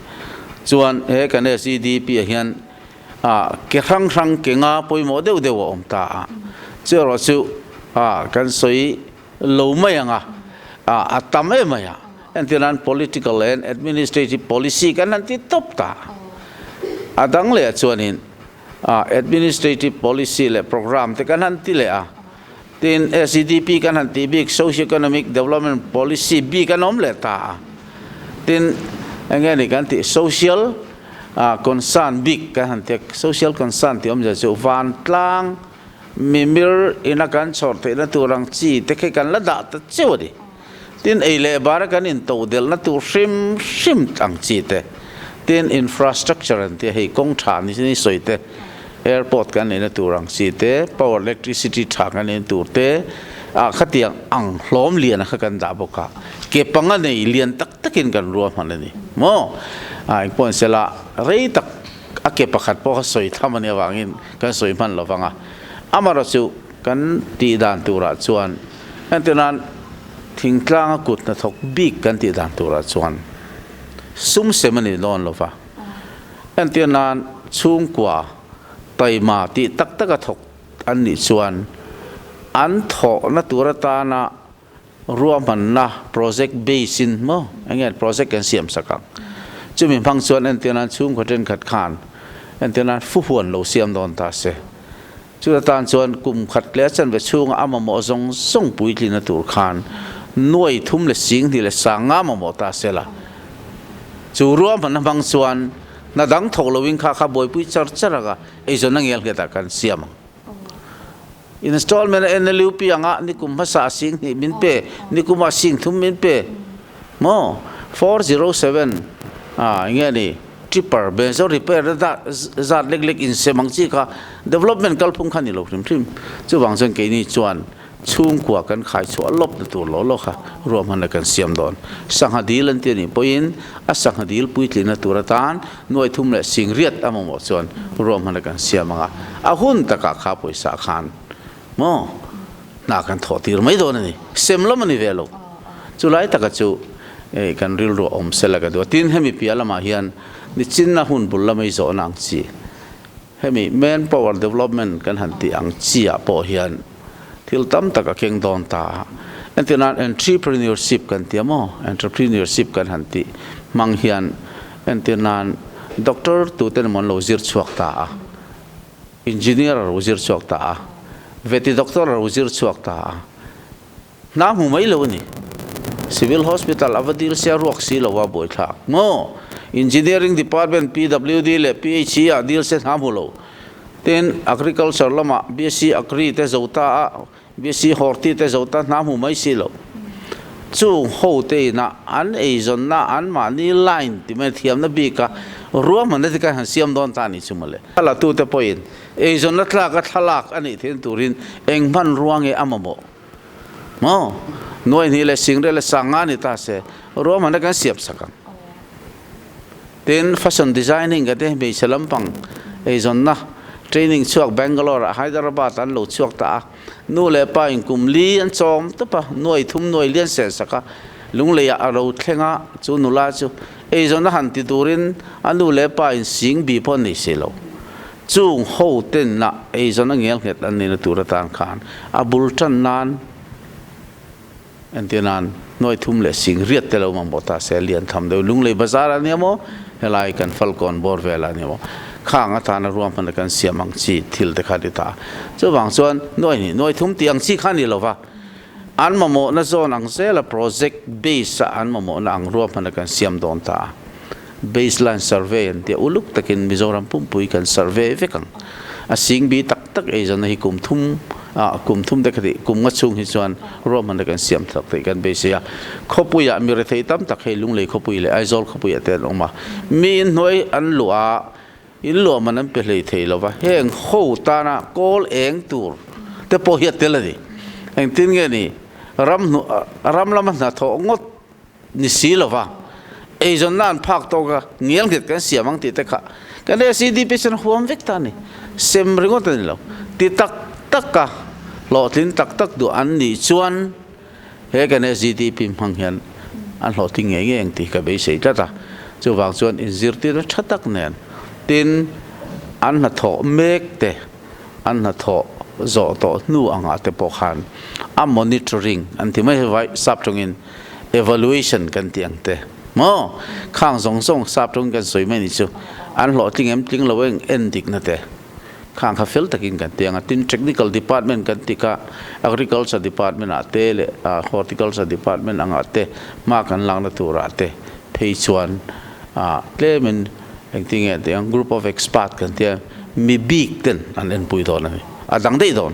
Chuan he kan SEDP ah hian a ke hrang hrang ke nga pawimawh deuh deuh a awm ta a, chu erawh chu a kan sawi lo mai ang a, a tam em mai a, entir nan political and administrative policy kan han ti tawp ta a, a dang leh ah chuanin a administrative policy leh programme te kan han ti leh a, tin SEDP kan han tih bik socio-economic development policy bik an awm leh ta a, tin eng nge ni kan tih social. Concern bik kan han tia, social concern tih awmzia chu vantlang mimir ina kan chhawr theihna tur ang chi te khi kan la dah ta cheu a ni. Tin, ei leh bara kan intodelhna tur hrim hrim ang chi te, tin infrastructure an tia hei kawng tha ni ni sawi te, airport kan neihna tur ang chi te, power electricity tha kan neihna tur te, ah khatiang ang hlawm lian a kha kan dah bawk a, ke panga nei lian tak takin kan ruahman a ni maw? Ah engpawh an sela rei tak a ke pakhat pawh kha sawi tham a nih avangin kan sawi hman lo vang a, amaherawhchu kan tih dan turah chuan entirnan thingtlanga kut hnathawk bik kan tih dan turah chuan sum sem a ni dawn lo va, entirnan chhungkua taima tih tak taka thawk an nih chuan an thawhna tur atana Ruahmanna project base in maw eng nge project kan siam sak ang. Chumi hmang chuan entir nan chhungkaw thenkhat khan entir nan fu huan lo siam dawn ta se. Chuta tan chuan kum khat leh a chanve chhunga a mamawh zawng zawng puitlina tur khan nuai thum leh sing hnih leh sang nga mamawh ta se la. Chu ruahmanna hmang chuan hna dang thawk loin kha kha buaipui char char anga eizawnna ngel nghetah kan siam ang. Installment a NLUP anga nikum hmasa sing hnih min pe, nikum ah sing thum min pe maw? 407 ah enge ni tripper benzo repair na dah zat lek lek insem ang chi kha development kalphung kha ni lo hrim hrim. Chuvang chuan keini chuan chhungkua kan khai chhuah lawp na tur lo lo kha ruahmanna kan siam dawn. Sangha dil an ti anih pawhin a sangha dil puitlina tur atan Nuai thum leh sing riat a mamawh chuan ruahman a kan siam ang a, a hun takah kha pawisa khan maw hna kan thawh tir mai dawn a ni. Sem lam a ni ve lo. Chu lai taka chu kan rilru a awm sela ka duh a. Tin, hemi piah lamah hian nichinna hun bul lamei zawhna ang chi, hemi man power development kan han tih ang chi ah pawh hian thil tam tak a keng dawn ta a. Entirnan entrepreneurship kan ti a maw? Entrepreneurship kan han tih hmang hian entirnan doctor tuten emaw an lo zir chhuak ta a, engineer a lo zir chhuak ta a, veti doctor a lo zir chhuak ta a, hna hmu mai lo a ni. Civil hospital a va dil sia ruak si lo a buaithlak maw? Engineering department PWD leh PHE ah dil se hna hmu lo. Tin, Agriculture lamah BSc Agri te zo ta a, BSc Horti te zo ta hna hmu mai si lo. Chung ho te inah an eizawnna anmahni line ti mai thiamna bika ruahmanna te khan han siam dawn ta a nih chu mawle. A latute pawhin eizawnna tlaka thlalak a nih theihna turin eng hmanrua nge a mamawh maw? Nuai hnih leh singre leh sanga ni ta se ruahmanna kan siam sak ang. Tin, fashion designing ka te hmeichhe lampang eizawnna training chhuak Bangalore ah Hyderabad an lo chhuak ta a, nu leh pa in kum li an chawm tawp a, nuai thum nuai lian sen sak a, lunglei ah a ro thleng a, chu nula chu eizawnna han ti turin a nu leh pa in sing bi pawh an nei si lo. Chung ho ten ah eizawnna ngel nghet an nihna tur atan khan a bul tan nan Entirnan, nuai thum leh sing riat te lo mamawh ta se, lian tham deuh Lunglei Bazar ah nia maw, helai kan Falkawn bawr vel ah nia maw, khang atana ruahmanna kan siam ang chi thil te kha a ni ta. Chuvang chuan nuai hnih, nuai thum tih ang chi kha a ni lo va, an mamawhna zawn ang zela project base a an mamawhna ang ruahmanna kan siam dawn ta a. Baseline survey an tia uluk takin Mizoram pumpui kan survey vek ang. A sing bi tak tak eizawnna hi kum thum ah kum thum te kha tih kum nga chhung hi chuan ruahmanna kan siam tak theih kan beisei a. Khawpuiah mi rethei tam tak hei Lunglei khawpui leh Aizawl khawpuiah te an awm a. Mi inhnuai an luah a, in luah man an pe hlei thei lo va, heng ho tana kawl eng tur te pawh hi a tel a ni. Engtin nge ni ram hnu ram lama hnathawh ngawt ni si lo va, eizawnna an phak tawk a, ngial nghet kan siam ang tih te kha kan SEDP chuan huam vek ta a ni. Sem ringawt a ni lo. Ti tak tak a, hlawhtlin tak tak duh an nih chuan he kan SEDP hmang hian an hlawhtling ngei ngei ang tih ka beisei tlat a. Chuvang chuan inzirtirna tha tak nen tin an hnathawh mek te, an hnathawh zawh tawh hnu angah te pawh khan a monitoring an ti mai vai sap tawngin evaluation kan tih ang te maw khang zawng zawng sap tawngin kan sawi mai ni chu an hlawhtling em tling lo eng en dikna te khang kha fel takin kan ti ang a tin technical department kan ti kha agriculture department ah te leh horticulture department angah te hma kan lakna turah te phei chuan tlemin. Engtinge tih ang group of expert kan tia mi bik ten an enpui dawn a ni. A dang daih dawn.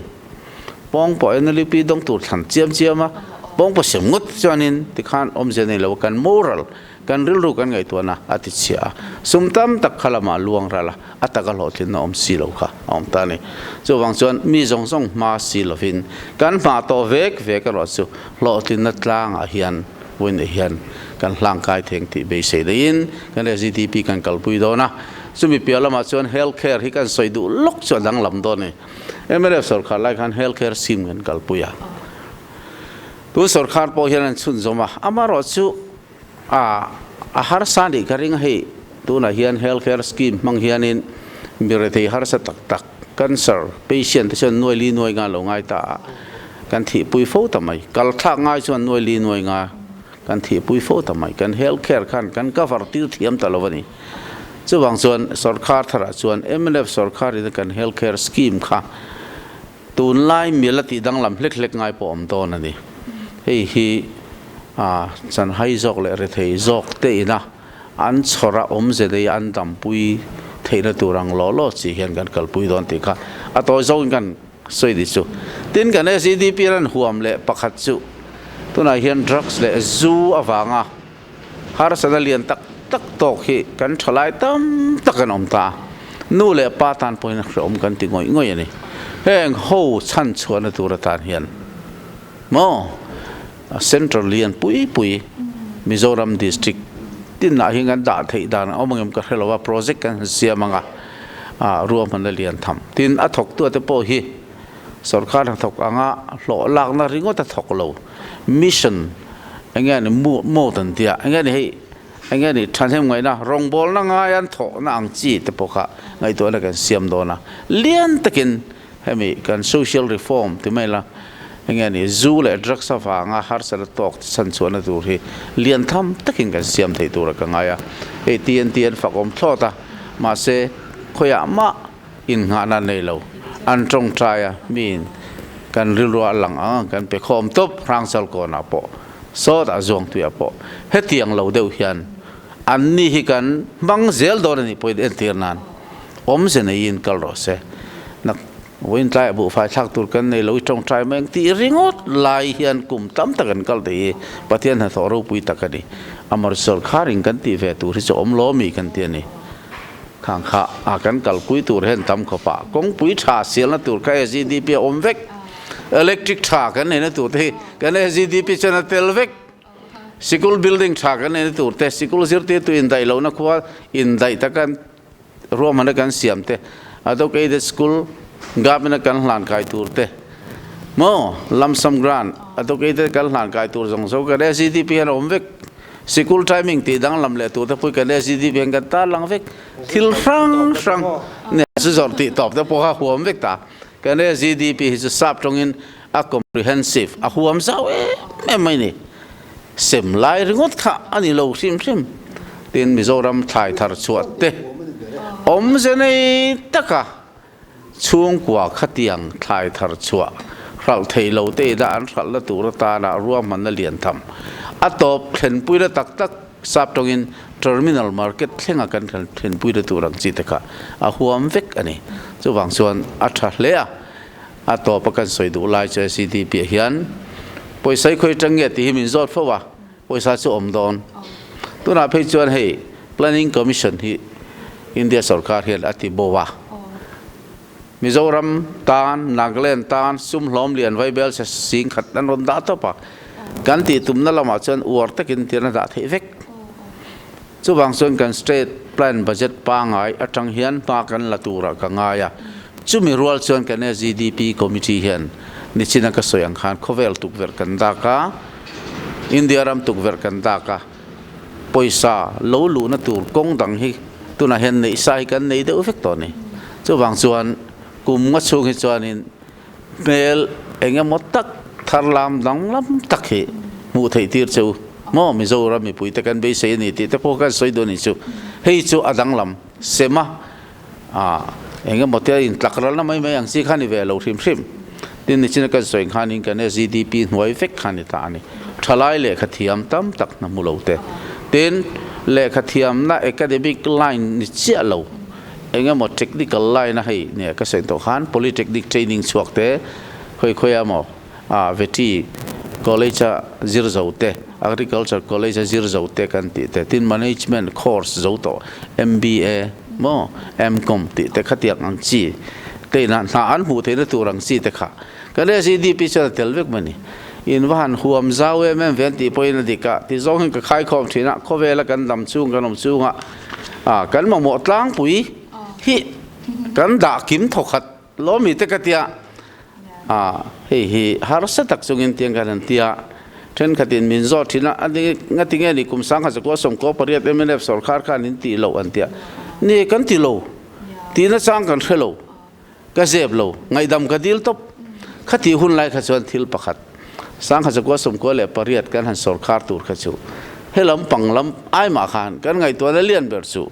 Pawng pawh NLUP dawng tur thlan chiam chiam a, pawng pawh sem ngawt chuanin tikhan awmzia nei lo a, kan moral, kan rilru kan ngaihtuahna a ti chhia a. Sum tam tak kha lamah luang ral a, a taka hlawhtlinna awm si lo kha a awm ta a ni. Chuvang chuan mi zawng zawng hma si lovin kan hma tawh vek vek erawh chu hlawhtlinna tlangah hian Vawiinah hian kan hlangkai theng tih beisei daihin kan SEDP kan kalpui dawn a, chumi piah lamah chuan health care hi kan sawi duh lawk chu a danglam dawn a ni. Mnf sawrkhar lai khan health care scheme kan kalpui a, tun sawrkhar pawh hian an chhunzawm a, amaherawh chu a a harsa nih ka ring a hei, tunah hian health care scheme hmang hianin mi rethei harsa tak tak, Cancer patient te chuan nuai li nuai nga lo ngai ta a, kan thihpui fo ta mai. Kal thlak ngai chuan nuai li nuai nga kan thihpui fo ta mai. Kan health care khan kan cover tir thiam ta lo a ni. Chuvang chuan sorkar tharah chuan mnf sorkar in kan health care scheme kha tunlai mil a tih danglam hlek hlek ngai pawh awm dawn a ni. Hei hi chanhai zawk leh rethei zawk te ina an chhawr a awmze nei a an dampui theihna tur ang law law chi hian kan kalpui dawn tih kha a tawi zawngin kan sawi ni chu. Tin kan SEDP ran huam leh pakhat chu tunah hian drugs leh zu avanga harsatna lian tak tak tawk hi kan thalai tam tak an awm ta a, nu leh pa tan pawhin a hrehawm kan ti ngawih ngawih a ni. Heng ho chhanchhuahna tur atan hian maw Central lian pui pui Mizoram district tinah hian kan dah theih dan a awm angem ka hre lo a, project kan han siam anga ruahmanna lian tham. Tin, a thawktu te pawh hi sorkar hnathawk anga hlawh lakna ringawt a thawk lo, mission eng nge ni mode an tia, eng nge ni hei eng nge ni thahnem ngaihna rawngbawlna ngai an thawhna ang chi te pawh kha ngaihtuahna kan siam dawn a, lian takin Hemi kan social reform ti mai la, enge ni zu leh drugs avanga harsatna tawk te chhan chhuahna tur hi lian tham takin kan siam theih tura ka ngai a. Hei TNT an fak awm thlawt a, mahse khawiah mah innghahna nei lo, an tawngtai a, miin kan rilru a lang ang ang kan pe khawm tawp Hrangchal kawnah pawh, sawtah Zuangtuiah pawh hetiang lo deuh hian anni hi kan hmang zel dawn a nih pawhin entir nan awmze neiin kal rawh se. Nak vawiin tlaiah buhfai thlak tur kan nei lo i tawngtai mai ang tih ringawt lai hian kum tam tak an kal thei hi Pathian hnathawh ropui tak a ni. Amar sawrkharin kan tih ve tur hi chu awm lo mi kan ti a ni. Khang kha a kan kalpui tur hian tam khawpah kawngpui tha sialna tur kha SEDP a awm vek. Electric tha kan neihna tur te hi kan SEDP chuan a tel vek. Sikul building tha kan neihna tur te, sikul zirtirtu indaih lohna khua indaih taka ruahmanna kan siam te, adok aided school government a kan hlan kai tur te, maw lump sum grant adok aided kan hlan kai tur zawng zawng kan SEDP hian a awm vek. Sikul timing tih danglam leh tur te pawh kan SEDP hian kan tarlang vek. Thil hrang hrang nia chu zawrh tih tawp te pawh kha huam vek ta. Kan SEDP hi chu sap tawngin a comprehensive, a huam zau em em mai ni. Sem lai ringawt kha a ni lo hrim hrim. Tin, Mizoram thlai thar chhuah te awmze nei taka chhungkua khatiang thlai thar chhuah hralh thei lo te ina an hralhna tur atana ruahmanna lian tham a tawp thlenpuina tak tak sap tawngin terminal market thlenga kan thlenpuina tur ang chi te kha a huam vek a ni. Chuvang chuan a tha hle a. A tawp a kan sawi duh lai chu SEDP ah hian pawisa i khawi tang nge tih hi min zawt fo a, pawisa chu awm dawn. Tunah phei chuan hei Planning Commission hi India sorkar hian a ti bo a, Mizoram tan, Nagaland tan sum hlawm lian vaibel se sing khat an rawn dah tawp a, kan tih tumna lamah chuan uar takin tirna dah theih vek. Chuvang chuan kan state plan budget pangai atang hian hma kan la turah ka ngai a, chumi rual chuan kan SGDP committee hian nichina ka sawi ang khan khawvel tukverh kan dak a, India ram tukverh kan dak a, pawisa lo luhna tur kawng dang hi tunah hian neih sa hi kan nei deuh vek tawh a ni. Chuvang chuan kum nga chhung hi chuanin Hmel eng emaw tak thar lam danglam tak hi hmuh theih tir che u maw Mizoram mipui te kan beisei a ni tih te pawh kan sawi duh a ni chu. Hei chu a danglam sem a, ah eng emaw te a intlak ralna mai mai ang chi kha ni ve lo hrim hrim. Tin nichina kan sawi khanin kan SGDP hnuai vek kha ni ta a ni. Thalai lehkha thiam tam tak hna hmu lo te. Tin. Lehkha thiamna academic line ni chiah lo, eng emaw technical line a hei nia ka sawi tawh khan polytechnic training chhuak te khawi khawi a maw ah veti college a zir zo te, agriculture college a zir zo te kan tih te, tin management course zo tawh MBA maw M-com tih te khatiang ang chi te inah hna an hmuh theihna tur ang chi te kha kan SEDP chuan a tel vek mai a ni. In va han huam zau em em ve an tih pawhin a dik a, ti zawng hian ka khaikhawm thin a, khawvela kan dam chung kan awm chunga ah kan mamawh tlangpui hi kan dah kim thawkhat lawmi te ka tia ah hei hi harsa tak chungin tiang kan han tia thenkhatin min zawt thin a, a ngati nge ni kum sangha zakua sawmkaw pariat mnf sawrkhar khan in tih loh an tia, ni kan ti lo tihna chang kan hre lo. Ka zep lo, ngaihdam ka dil tawp. Khati hun lai kha chuan thil pakhat, sangha zakua sawmkua leh pariat kan han sawrkhar tur kha chu helam pang lam aimah khan kan ngaihtuahna lian ber chu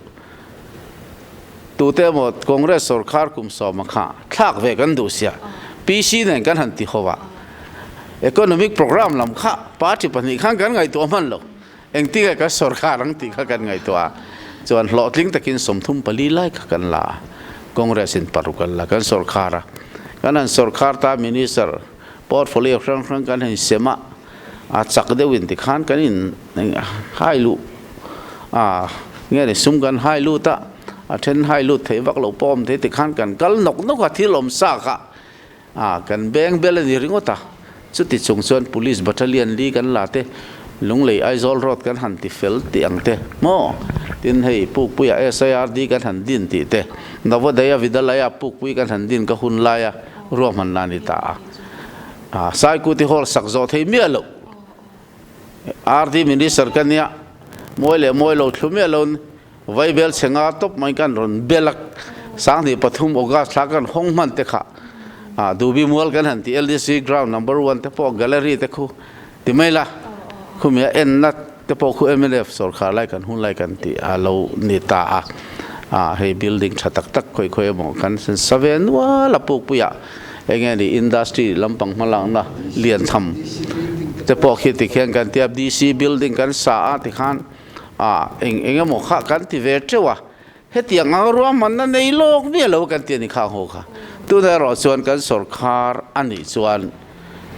tute emaw Congress sawrkhar kum sawma kha thlak ve kan duh sia, PC nen kan han ti ho a, economic programme lam kha party pahnih khan kan ngaihtuah hman lo, engtinge kan sawrkhar ang tih kha kan ngaihtuah a, chuan hlawhtling takin 34 lai kha kan la a, Congress in paruk an la, kan sawrkhar a, kan han sawrkhar ta minister portfolio hrang hrang kan han sem a, a chak deuh in tikhan kan in hai luh a, nge ni sum kan hai lut a, a then hai lut theih vak loh pawh a awm thei tikhan kan kal nawk nawk a, thil awm sa kha A, kan beng bel a ni ringawt a, chuti chung chuan Police Battalion li kan la te, Lunglei Aizawl Road kan han ti fel tih ang te maw? Tin hei Pukpuia SIRD kan han din tih te, Navodaya Vidalaya Pukpui kan han din ka hun laia ruahmanna a ni ta a. A, Saikuti Hall sak zawh thei miah loh. RD Minister ka nia, mawi leh mawi lo thlu miah lo. Vaibel chhe nga tawp mai kan rawn bel a, 2003 August thla kan hawng hman te kha ah Dubi Mual kan han ti LDC ground number one te pawh gallery te khu ti mai la, khumi a enna te pawh khu mnf sawrkhar lai kan hun lai kan tih a lo ni ta a, ah hei building tha tak tak khawi khawi emaw kan sa ve nual a pukpuiah eng nge ni industry lampang hmalakna lian tham te pawh khi tikhian kan tia DC building kan sa a tikhan. A, eng eng emaw kha kan ti ve teuh a, hetiang ang ruahmanna nei lawk miah lo kan ti a ni kha ang ho kha. Tunah erawh chuan kan sawrkhar a nih chuan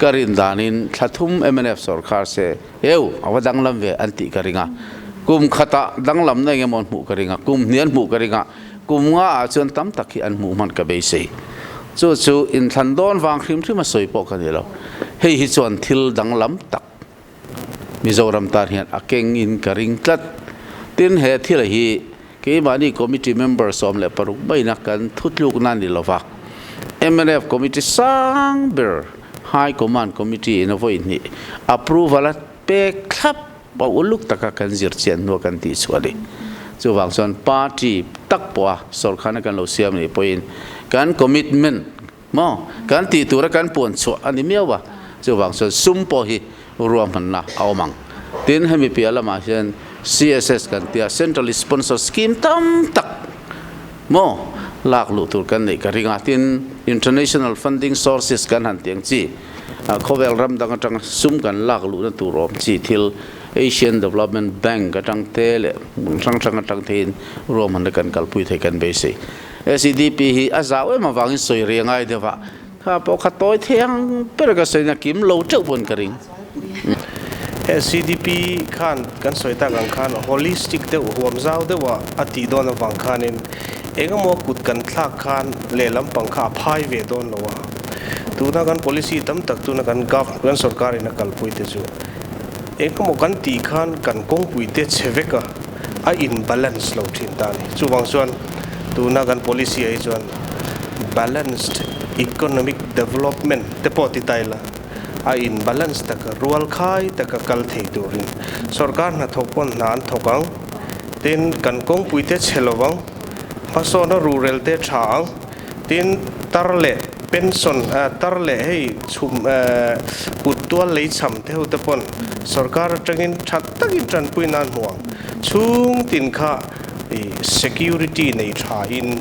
ka rin danin thla thum mnf sawrkhar se eu a va danglam ve an tih ka ring a, kum khatah danglamna eng emaw an hmuh ka ring a, kum hnih an hmuh ka ring a, kum nga ah chuan tam tak hi an hmuh hman ka beisei. Chu chu inthlan dawn vang hrim hrim a sawi pawh ka ni lo, hei hi chuan thil danglam tak. Mizoram tan hian a keng in ka ring tlat. Tin, he thil hi keimahni committee member 16 maina kan thutlukna ni lova, mnf committee sang ber High Command Committee in a vawi hnih approval a pek thlap a uluk taka kan zir chian hnua kan tih chhuah a ni. Chuvang chuan party tak pawha sawrkharna kan lo siam nih pawhin kan commitment Maw? Kan tih tura kan puan chhuah a ni miau a, chuvang chuan sum pawh hi ruahmanna a awm ang. Tin, hemi piah lamah hian CSS kan tia Central Sponsor Scheme tam tak maw lak luh tur kan neih ka ring a. Tin, International Funding Sources kan han tih ang chi, khawvel ram dang atanga sum kan lak luhna tur awm chi thil Asian Development Bank atang te leh hmun hrang hrang atang theiin ruahmanna kan kalpui thei kan beisei. SEDP hi a zau em avangin sawi rih a ngai deuh a, kha pawh kha tawi thei ang ber ka sawi na kim lo teuh pawn ka ring. SEDP khan kan sawi tak ang khan holistic deuh huam zau deuh a a tih dawn avang khanin engemaw kut kan thlak khan lehlam pang kha a phai ve dawn lo a, tuna kan policy tam tak tuna kan gov kan sorkar in a kalpui te chu engemaw kan tih khan kan kawngpui te chhe vek a. a in balance lo thin ta a ni. Chuvang chuan tuna kan policy ah hi chuan balanced economic development te pawh ti ta ila a in balance taka rual khai taka kal thei turin sorkar hnathawk pawn hna an thawk ang, tin kan kawngpui te chhe lovang, hmasawna ruhrel te tha ang, Tin, tar leh pension, tar leh hei chhum kut tual lei chham te ho te pawn sorkar atangin tha takin tanpui nan hmu ang. Chhung tin kha security nei tha in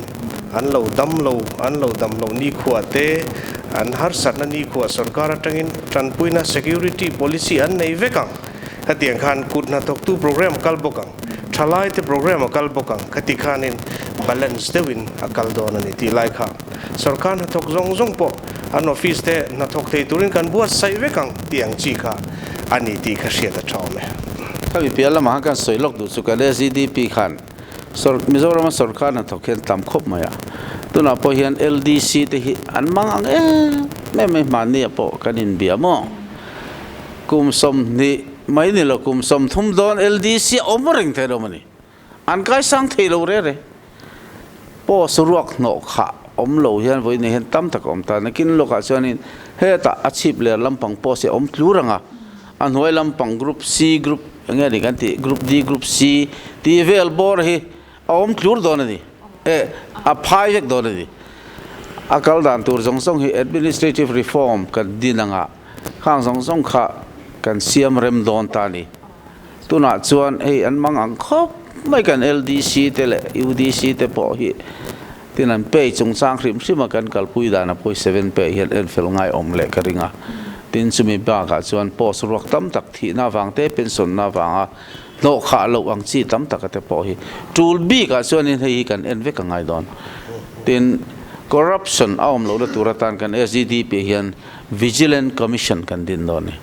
an lo dam lo, an lo dam lo nikhua te, an harsatna nikhua sorkar atangin tanpuina security policy an nei vek ang. Hetiang khan kut hnathawktu program kal bawk ang. Thalaite programme a kal bawk ang khati khanin balance deuhin a kal dawn a ni tih lai kha sorkar hnathawk zawng zawng pawh an office te hnathawk thei turin kan buatsaih vek ang tih ang chi kha a ni tih kha hriat a tha awm e. Khami piah lamah khan kan sawi lawk duh chu kan SEDP khan Mizorama sorkar hnathawk hian tam khawp mai a, tunah pawh hian LDC te hi an mang ang em em mai hmanni ah pawh kan inbia maw? Kum 20 mai ni lo kum 30 dawn LDC a awm reng thei lo a ni. An kaisang thei lo re re. Post ruak hnawh khah awm lo hian vawiin hian tam tak a awm ta. Nakin lawkah chuanin hetah a chhip ler lampang post hi a awm tlur ang a, a hnuai lampang group C group eng nge ni kan tih group D group C tih vel bawr hi a awm tlur dawn a ni. Eh a phai vek dawn a ni. A kal dan tur zawng zawng hi administrative reform kan din anga khang zawng zawng kha kan siam rem dawn ta a ni. Tunah chuan hei an mang ang khawp mai kan LDC te leh UDC te pawh hi tin an pay chungchang hrim hrim a kan kalpui dan a pawi seven pay hian en fel ngai awm leh ka ring a. Tin chumi bakah chuan post ruak tam tak thihna avang te pension na avanga hnawh khah loh ang chi tam taka te pawh hi tul bikah chuanin hei hi kan en vek a ngai dawn. Tin corruption a awm lohna tur atan kan SEDP hian Vigilant Commission kan din dawn a ni.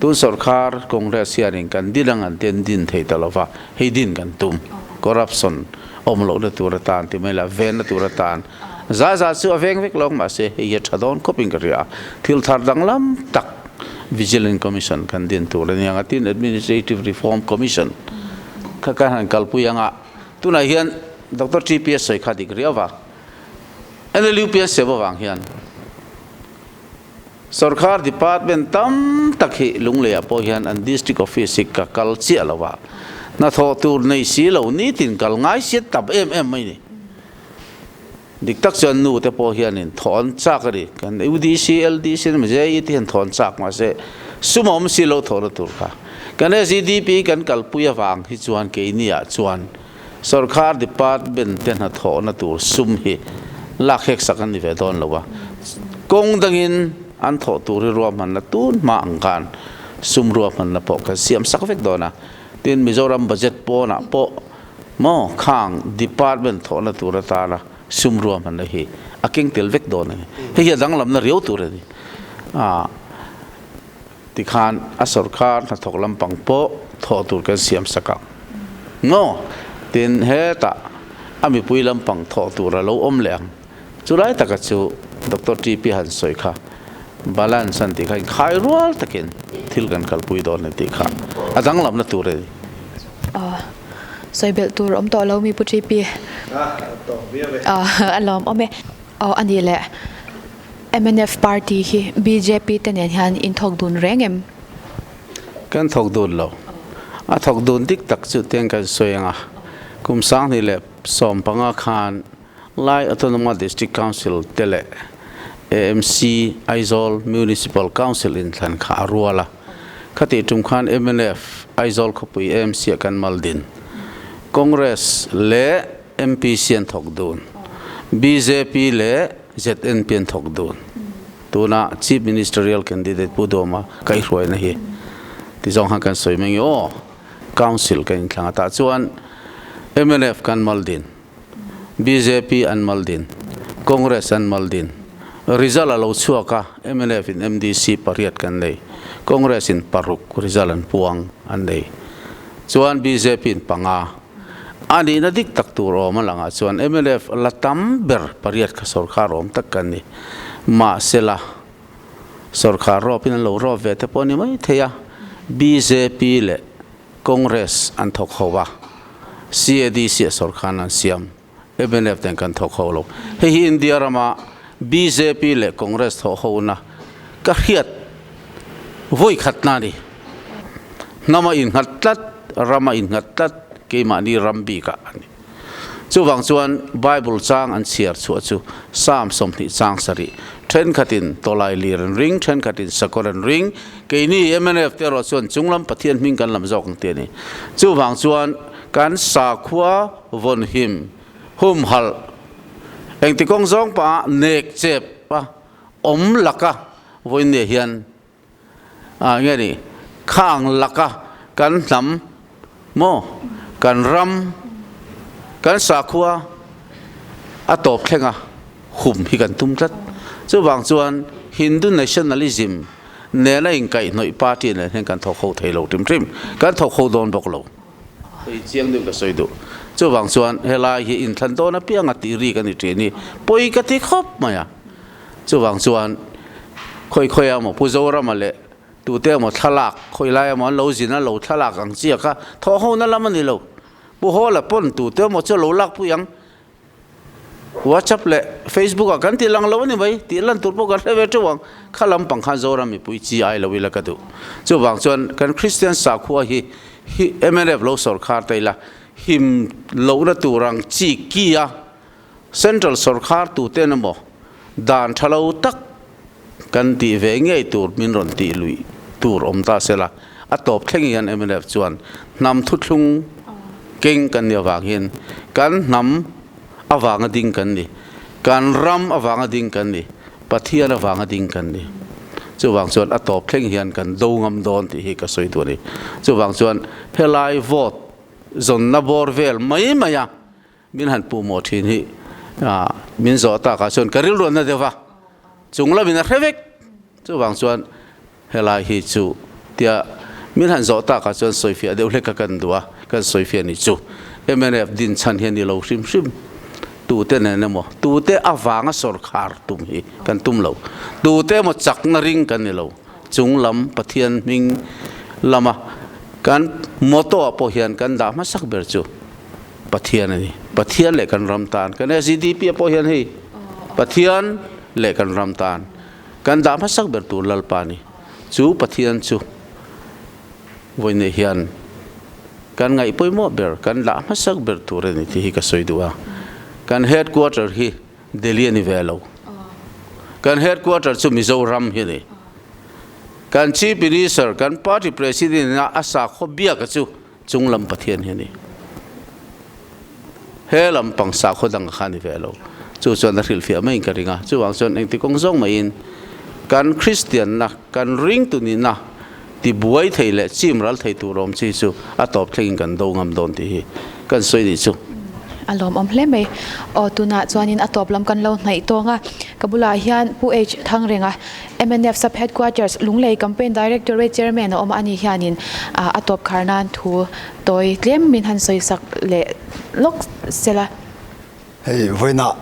Tun sorkar Congress hianin kan din ang an ten din thei ta lova, hei din kan tum. Corruption awm lohna tur atan ti mai la, venna tur atan. Za za chu a veng vek lo ang mahse hei hi a tha dawn khawpin ka hria a. Thil thar danglam tak Vigilant Commission kan din tur a ni ang a, tin Administrative Reform Commission kha kan han kalpui ang a. Tunah hian Doctor TPS sawi kha dik riau va, NLUPS siam avang hian Sorkar department tam tak hi Lungleiah pawh hian an district office hi ka kal chiah lo a, hnathawh tur nei si lo nitin kal ngai siat tam em em mai ni. Dik tak chuan nu te pawh hianin thawh an chak a ni, kan UDC, LDC emaw JE te hian thawh an chak mahse sum a awm si lo thawhna tur kha. Kan SEDP kan kalpui avang hi chuan keiniah chuan Sorkar department te hnathawhna tur sum hi lak hek sak an ni ve dawn lo a, kawng dangin an thawh tur hi ruahmanna tun hma ang khan sum ruahmanna pawh kan siam sak vek dawn a, tin Mizoram budget pawnah pawh maw khang department thawhna tur atana sum ruahmanna hi a keng tel vek dawn a ni. Hei hi a danglamna riau tur a ni. Tikhan a sorkar hnathawk lampang pawh thawh tur kan siam sak ang. Maw? Tin, hetah a mipui lampang thawh tur a lo awm leh ang. Chulai taka chu Doctor TP han sawi kha balance an tih kha inkhai rual takin thil kan kalpui dawn a tih kha a danglamna tur a ni. Aw, sawi belh tur awm tawh lo mi Pu TP. A lawm awm e. Aw, a nih leh. Mnf party hi bjp te nen hian in thawk dun reng em? Kan thawk dun lo. A thawk dun dik tak chu tiang kan sawi ang a, kum 2015 khan Lai Autonomous District Council te leh AMC Aizawl Municipal Council inthlan kha a rual a. Khatih tum khan mnf Aizawl khawpui AMC ah kan mal din. Congress leh MPC an thawk dun. Bjp leh ZNP an thawk dun. Tuna Chief Ministerial Candidate Pu Duhawma kaihhruaina hi ti zawng khan kan sawi mai nge aw. Council kan inthlang a tah chuan mnf kan mal din, bjp an mal din, Congress an mal din. Result a lo chhuak a, mnf in MDC pariat kan nei, Congress in paruk result an puang an nei. Chuan bjp in panga. A nihna dik tak tur awm a langah chuan mnf la tam ber pariat kha sorkar awm tak kan ni. Mahsela, sorkar rawpin an lo rawp ve te pawh a ni mai thei a, bjp leh Congress an thawk ho a, CADC a sorkar an siam, mnf nen kan thawk ho lo. Hei hi India rama bjp leh Congress thawh hona ka hriat vawi khatna a ni. Hnam a innghat tlat, ram a innghat tlat, keimahni ram bikah a ni. Chuvang chuan Bible chang an chhiar chhuah chu Psalm 20 chang sarih, thenkhatin tawlai lir an ring, thenkhatin sakawr an ring, keini mnf te erawh chuan chunglam Pathian hming kan lam zawk ang ti a ni. Chuvang chuan kan sakhua vawnhim humhalh engti kawng zawng pah nek chep a awm laka vawiin hian Ah nge ni, khang laka kan hnam maw? Kan ram, kan sakhua a tawp thlenga hum hi kan tum tlat. Chuvang chuan Hindu nationalism nena inkaihhnawih party nen hian kan thawk ho thei lo hrim hrim. Kan thawk ho dawn bawk lo. Hei chiang deuh ka sawi duh. Chuvang chuan helai hi inthlan dawn apianga tih ri ka ni thin hi pawi ka ti khawp mai a. Chuvang chuan khawi khawi a maw Pu Zorama leh tute emaw thlalak khawi lai emaw an lo zin a lo thlalak ang chiah kha thawh hona lam a ni lo. Pu Hawla pawn tute emaw chu a lo lakpui ang. WhatsApp leh Facebook ah kan tih lang lo a ni mai, tih lan tur pawh kan hre ve teuh ang. Kha lampang khan Zoram mipui chi ai lo ila ka duh. Chuvang chuan kan Kristian sakhua hi hi mnf lo sawrkhar ta ila him lohna tur ang chi ki a Central sawrkhar tuten emaw dan tha lo tak kan tih ve ngei tur min rawn tih luih tur awm ta sela, a tawp thleng hian mnf chuan hnam thuthlung keng kan nih avang hian kan hnam avanga ding kan ni, kan ram avanga ding kan ni, Pathian avanga ding kan ni. Chuvang chuan a tawp thleng hian kan do ngam dawn tih hi ka sawi duh a ni. Chuvang chuan helai vote zawnna bawr vel mai mai a Min han puh mawh thin hi min zawh takah chuan ka rilruanna deuh va, chung lamin a hre vek. Chuvang chuan helai hi chu tia min han zawh takah chuan sawifiah deuh hlek ka kan duh a, kan sawifiah ni chu mnf din chhan hi a ni lo hrim hrim. Tute nen emaw, tute avanga sawrkhar tum hi kan tum lo. Tute emaw chakna ring kan ni lo. Chung lam Pathian hming lama kan motto ah pawh hian kan dah hmasak ber chu Pathian a ni. Pathian leh kan ram tan. Kan SEDP ah pawh hian hei Pathian leh kan ram tan kan dah hmasak ber tur Lalpa a ni. Chu Pathian chu vawiin hian kan ngaih pawimawh ber, kan dah hmasak ber tur a ni tih hi ka sawi duh a. Kan headquarter hi Delhi a ni ve lo. Kan headquarter chu Mizoram hi a ni. Kan Chief Minister, kan Party President ina a sakhaw biaka chu chung lam Pathian hi a ni. He lam pang sakhaw dang kha a ni ve lo. Chu chuan a hrilhfiah maiin ka ring a. Chuvang chuan engti kawng zawng maiin kan Kristianna, kan ringtu nihna tibuai thei leh chim ral thei tur awm chi chu a tawp thlengin kan do ngam dawn tih hi kan sawi nih chu. A lawmawm hle mai. Aw tunah chuanin a tawp lam kan lo hnaih tawng a, ka bulah hian Pu H Thangrenga, mnf Sub Headquarters, Lunglei Campaign Directorate Chairman a awm a, ani hianin a tawp khar nan thu tawi tlem min han sawi sak leh lawk sela. Hei vawiinah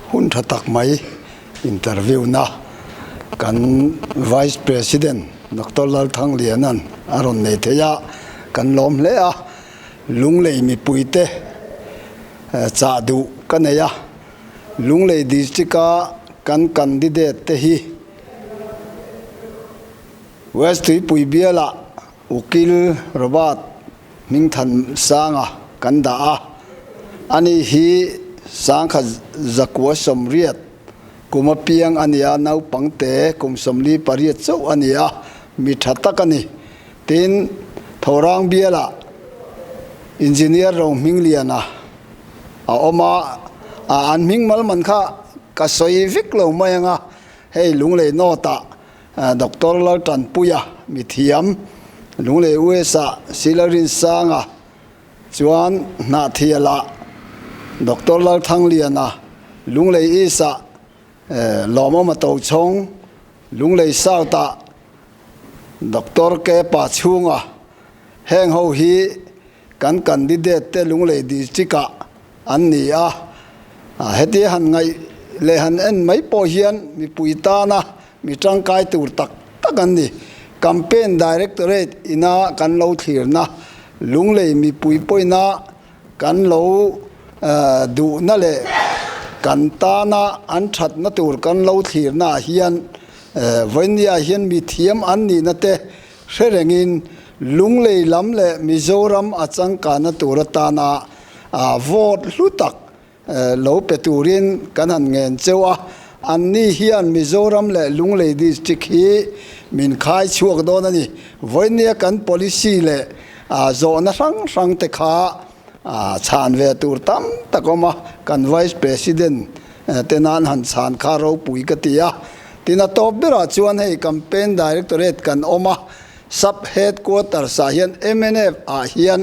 hun tha tak mai interview na kan Vice President Doctor Lalthangliana'n a rawn nei thei a, kan lawm hle a, Lunglei mipuite chah duh ka nei a, Lunglei District a kan candidate te hi West Tuipui bialah Ukil Robert Hmingthan Sanga kan dah a, ani hi sangkhat zakua 80 kum apiang a ni a, naupangte kum 48 chauh a ni a, mi tha tak a ni. Tin, Thorang bialah Engineer Rohmingliana a awm a, a an hming mal man kha ka sawi vek lo mai ang a, hei Lunglei North ah Doctor Laltanpuia mithiam, Lunglei US-ah Silarinsanga chuan Hnahthialah Doctor Lalthangliana, Lunglei East-ah Lawmawma Tochhawng, Lunglei South-ah Doctor Kepa Chhunga, heng ho hi kan candidate te Lunglei District-ah an ni a. Heti han ngaih leh han en mai pawh hian mipui tana mi tangkai tur tak tak an ni. Campaign Directorate ina kan lo thlirna, Lunglei mipui pawhina kan lo duhna leh kan tana an thatna tur kan lo thlirna ah hian vawinia hian mithiam an nihna te hre rengin Lunglei lam leh Mizoram a changkanna tur atana vote hlu tak lo pe turin kan han ngen cheu a, anni hian Mizoram leh Lunglei District hi min khai chhuak dawn a ni. Vawinia kan policy leh zawhna hrang hrang te kha chhan ve tur tam tak awm a, kan Vice President te nan han chhan kha ropui ka ti a. Tin a tawp berah chuan hei Campaign Directorate kan awm a, Sub Headquarters ah hian mnf ah hian.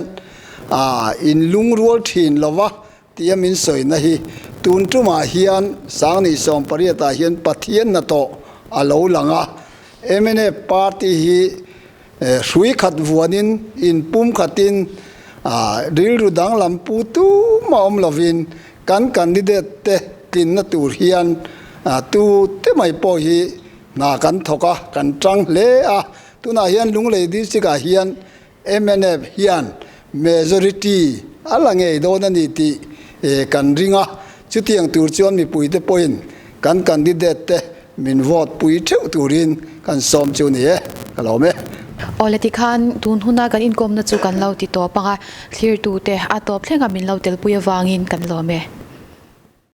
A in lungrual thin lova tia min sawina hi tun tumah hian 2018 ah hian Pathian hnathawh a lo lang a. Mnf party hi hrui khat vuanin in pum khatin rilru danglam pu tumah awm lovin kan candidate te tlinna tur hian tu te mai pawh hi hna kan thawk a, kan tang hle a. Tunah hian Lunglei district ah hian Mnf hian majority a la ngei dawn a ni tih kan ring a, chutiang tur chuan mipuite pawhin kan candidate te min vote pui theuh turin kan sawm chu ni e, ka lawm e. Awle tikhan tun huna kan inkawmna chu kan lo ti tawp ang a, thlirtute a tawp thlenga min lo telpui avangin kan lawm e.